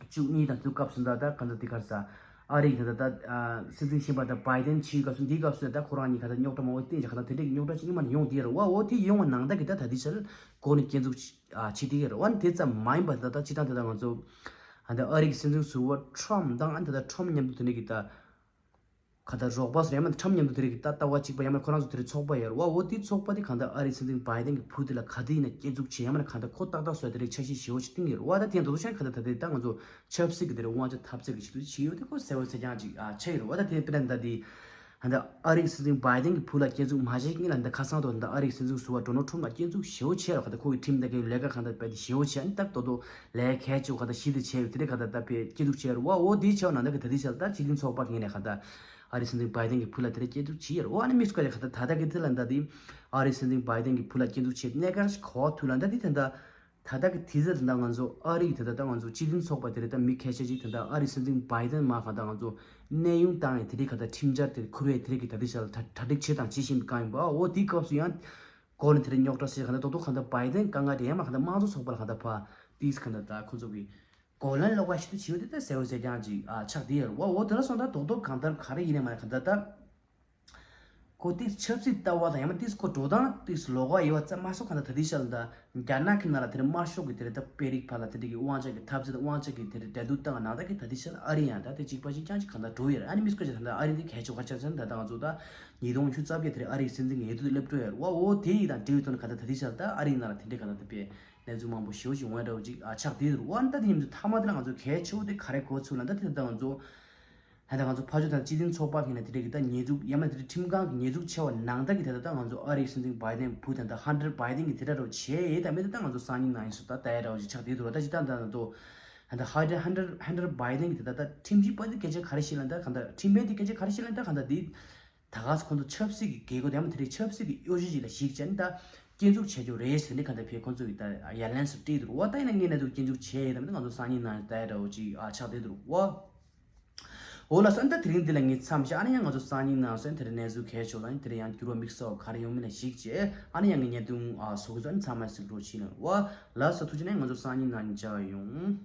བཅུ་གཉིས་དང་དུས་སྐབས་སུ་ད་ལྟ་ག་ད་འདི་ག་རེ་ཟེར། ཨ་རི་ཡི་ད་ལྟ་ཨ་སྲིད་འཛིན་གཞོན་པ་དང་བྷའི་ཏན་ཕྱིའི་སྐབས་སུ་འདིའི་སྐབས་སུ་ད་ཁོ་རང་གཉིས་ཁ་ད་རྙོག་དྲ་མང་པོ་བསྟན་ཅིག་ག་ད་དེ་འདྲའི་རྙོག་དྲ་ཅིག་སྔོན་མ་ནས་ཡོང་བསྡད་ཡོད་རེད་བ། འོ་དེ་ཡོང་བ་ནང་ད་གི་ད་ད་དེ་ཆར་གོ་ནས་སྐྱོན་འཛུགས་ཨ་བྱེད་བསྡད་ཡོད་རེད་བ། དེ་ཙམ་མ་ཡིན་པ་ད་ད་སྤྱི་བཏང་ད་ད་ང་ཚོ་ཨ་ད་ཨ་རི་གི་སྲིད་འཛིན་ཟུར་པ་ཁྲམ་དང་ཨ་ད་ད་ཁྲམ་མཉམ་དུ་དེ་འདྲའི་གི་ད་ག་ད་རོགས་པ་སོགས་ཡང་མིན་ཁྲམ་མཉམ་དུ་དེ་རིགས་ད་ལྟ་བ་གཅིག་པ་ཡང་མིན་ཁོ་རང་ཚོ་དེ་རིགས་ཚོགས་པ་ཡོད་རེད་བ། འོ་དེའི་ཚོགས་པ་དེ་གང་ལྟར་ཨ་རིའི་སྲིད་འཛིན་བྷའི་ཏན་གྱི་བུ་དེ་ལ་ག་དུས་ཡིན་ན་སྐྱོན་འཛུགས་བྱེད་ཡང་མིན་གང་ལྟར་ཁོ་ཏག་ཏག་བཟོས་དེ་རིགས་འཆར་གཞི་ཞེ་པོ་ཞིག་བཏིང་ཡོད་རེད་བ། ད་དེ་ཡང་དོ་དོ་ཤན་གང་ལྟར་ད་དེ་ད་ང་ཚོ་ཆབ་སྲིད་ཀྱི་དེ་རིགས་དབང་ཆ་འཐབ་རྩོད་ཀྱི་ཆེད་དུ་བྱས་ཡོད་དེ་ཁོ་གསལ་པོ་གསལ་རྐྱང་ཅིག་ཨ་ཆགས་ཡོད་རེད་བ། ད་དེ་དཔེར་ན་ད་དེ་ད་ལྟ་ཨ་རིའི་སྲིད་འཛིན་བྷའི་ཏན་གྱི་བུ་ལ་སྐྱོན་འཛུགས་མ་བྱས་སྔོན་ལ་འདི་ཁ་སང་དུ་ད་ཨ་རིའི་སྲིད་འཛིན་ཟུར་པ་ཌོ་ནལ་ཁྲམ་ལ་སྐྱོན་འཛུགས་ཞེ་པོ་བྱས་རེད་བ། གང་ལྟར་ཁོ་གི་ཁྲིམས་དང་འགལ་བའི་ལས་ཀ་གང་ལྟར་སྤེལ་ཏེ་ཞེ་པོ་བྱས་ཨ་ནི་ད་དོ་དོ་ལས་གལ་ཆེ་བ་གང་ལྟར་ཞིག་ཏུ་བྱས་ཡོད་དེ་འདྲའི་གང་ལྟར་ད་དཔེ་སྐྱོན་འཛུགས་བྱས་རེད་བ། འོ་དེའི་ཆེ་བ་ནང་ལྟར་གྱི་ད་དེ་ཆ་ལ་ད་སྤྱི་མཐུན་ཚོགས་པ་གི་ངོས་ནས་གང་ལྟར། ཨ་རིའི་སྲིད་འཛིན་བྷའི་ཏན་གྱི་བུ་ལ་དེ་འདྲ་སྐྱོན་འཛུགས་བྱས་ཡོད་རེད། འོ་ཨ་ནི་མི་སྐོར་ལ་ག་ད་ད་ལྟ་གི་དེ་ལ་ད་དེ་ཨ་རིའི་སྲིད་འཛིན་བྷའི་ཏན་གྱི་བུ་ལ་སྐྱོན་འཛུགས་བྱས་གནད་འགག་ཞིག་གོ་བ་ཐུག་ལ་ད་དེ་ད་ད་ད་ལྟ་གི་དུས་ཚོད་ད་ང་ཚོ་ཨ་རི་ཡི་ད་ད་ད་ང་ཚོ་སྤྱི་མཐུན་ཚོགས་པ་དེ་རེད། ད་མི་ཁ་ཤས་ཅིག་ད་ད་ཨ་རིའི་སྲིད་འཛིན་བྷའི་ཏན་མ་ག་ད་ང་ཚོ་གནས་དབྱུང་བཏང་ཡས་དེ་རིགས་ག་ད་ཁྲིམས་འཆར་དེ་ཁུར་བའི་དེ་རིགས་ཀྱི་ད་དེ་ཞལ་ད་གྲ་སྒྲིག་བྱེད་དང་བྱེད་བཞིན་པའི་སྒང་ཡིན་པ། འོ་དེའི་སྐབས་སུ་ཡང་གོ་ནས་དེ་རིགས་རྙོག་དྲ་ཞིག་ག་ད་ད་ད་ག་ད་བྷའི་ཏན་དཀའ་ངལ་རེད། ཡང་མ་ག་ད་དམངས་གཙོ་ཚོགས་པ་ལ་ག་ད་ཕ་དེས་ག་ད་ད་ཁོ་ཚོ་གི་གོ་ལན་སློག་པ་ཞིག་ཏུ་བྱེད་ཡོད་དེ་ད་གསལ་པོ་གསལ་རྐྱང་ཅིག་ཨ་ཆགས་བསྡད་ཡོད་རེད་བ། འོ་དེ་ལ་སོང་ད་རྡོག་རྡོག་གང་ལྟར་ག་རེ་ཡིན་ནའི་མ་ག་ད་ད་ཁོ་དེ་ཆབ་སྲིད་ལྟ་བ་དང་ཡང་མ་དེ་ཁོ་འགྲོ་སྟངས་དེ་ལོགས་ཀ་ཡོད་པ་ཙམ་མ་གཏོགས་གང་ལྟར་ད་དེ་ཤར་ལ་ད་རྒྱ་ནག་གི་ནང་ལ་དེ་རིང་དམར་ཤོག་གི་དེ་རིང་ད་དཔོན་རིགས་ཕར་ལ་དེ་འདྲ་གི་དབང་ཆ་གི་འཐབ་རྩོད་དབང་ཆ་གི་དེ་རིང་འབྲེལ་གཏུག་བཏང་ནང་ད་གི་ད་དེ་ཤར་ཨ་རི་ཡང་ད་དེ་གཅིག་པ་ཞིག་རྐྱང་ཅིག་གང་ལྟར་འགྲོ་ཡོད་རེད། ཨ་ནི་མི་སྐོར་ཅིག་ད་ལྟ་ཨ་རི་འདི་གལ་ཆེ་བ་ཆ་ཚང་ད་ལྟ་ང་ཚོ་ད་ཉིས་སྟོང་ཉི་ཤུ་རྩ་བརྒྱད་དེ་རིང་ཨ་རིའི་སྲིད་འཛིན་ཡོད་དུས་སླེབས་འགྲོ་ཡོད་རེད་བ། འོ་དེ་ཡི་དང་འབྲེལ་ཡོད་དོན་གང་ལྟར་ད་དེ་ཤར་ད་ཨ་རིའི་ནང་ལ་དེ་འདྲའི་གང་ལྟར་ད་དཔེ་གནས་ཚུལ་མང་པོ་ཞེ་པོ་ཞིག་འོང་ཡ་འདྲ་བོ་ཅིག་ཨ་ཆགས་བསྡད་ཡོད་རེད་བ། ཨ་ནི་ད་དེ་ཡིན་དུས་མཐའ་མ་དེ་ལ་ང་ཚོ་གལ་ཆེ་བོ་དེ་ག་རེ་གོ་ཚུལ་ལ་ད་དེ་ད་ལྟ་ང་ཚོ་ད་ལྟ་ང་ཚོ་ཕར་ཕྱོགས་དང་སྤྱི་མཐུན་ཚོགས་པ་གི་ནས་དེ་འདྲ་གི་ད་ཉེས་འཛུགས་ཡང་མིན་དེ་འདྲ་ཁྲིམས་ཁང་གི་ཉེས་འཛུགས་ཆེ་བ་ནང་ལྟར་གི་དེ་ད་ལྟ་ང་ཚོ་ཨ་རིའི་སྲིད་འཛིན་བྷའི་ཏན་བུ་དང་ད་ཧན་ཏར་བྷའི་ཏན་གི་དེ་འདྲ་རོ་བྱས་ཡོད་ད་མེད་ད་ད་ང་ཚོ་སང་ཉིན་ནང་ཡིན་སུ་ད་ད་ཡ་འདྲ་བོ་ཅིག་ཆགས་བསྡད་འདུག་ར། ད་ཅི་ད་ད་ད་དོ་ད་ད་ཧན་ཏར་ཧན་ཏར་ཧན་ཏར་བྷའི་ཏན་གི་དེ་ད་ད་ཁྲིམས་ཞིབ་པ་དེ་སྐད་ཆ་ག་རེ་བཤད་ལ་ད་ག་ད་ཁྲིམས་དཔོན་དེ་སྐད་ཆ་ག་རེ་བཤད་ལ་ད་ག་ད་དེ་ད་ག་སུ་ཁོང་ཚོ་ཆབ་སྲིད་ཀྱི་རྒྱལ་སྒོ་དེ་ཡང་མ་དེ་རིང་ཆབ་སྲིད་ཀྱི་གཡོ་ཇུས་ཅིག་ལ་གཞིགས་བྱས་ནས་ད་སྐྱོན་འཛུགས་བྱས་རྒྱུ་རེད་ཟེར་ནས་གང་ལྟར་ཕེ་ཁོང་ཚོ་གི་ད་ཡར་ལན་སུ་སྤྲད་འདུག་འོ་ད་ཡིན་ན་ངས་ན་ཚོ་སྐྱོན་འཛུགས་བྱས་ཡོད་དམ་ད་ང་ཚོ་སང་ཉིན་ནང་ད་ཡ་འདྲ་བོ་ཅིག་ཨ་ཆགས་བསྡད་འདུག་འོ། འོ་ལགས་སོ། ཨ་ནི་ད་དེ་རིང་འདི་ལ་ངས་མཚམས་བཞག་ཨ་ནི་ཡང་ང་ཚོ་སང་ཉིན་ནང་སོན་དེ་རིང་གནས་ཚུལ་གལ་ཆེ་བ་ལ་ཨ་ནི་དེ་རིང་ཡང་འགྱུར་བ་དམིགས་བསལ་བ་ག་རེ་ཡོང་མིན་ལ་གཞིགས་བྱས་ཨ་ནི་ཡང་ངས་བརྙན་ཐུང་ཨ་བཟོ་གི་ཚོ་ཨ་ནི་ཚང་མ་གཟིགས་རོགས་བྱེད་ན་འོ་ལགས་སོ། ཐུགས་རྗེ་ཆེ་ནས་ང་ཚོ་སང་ཉིན་ནང་མཇལ་ཡོང་།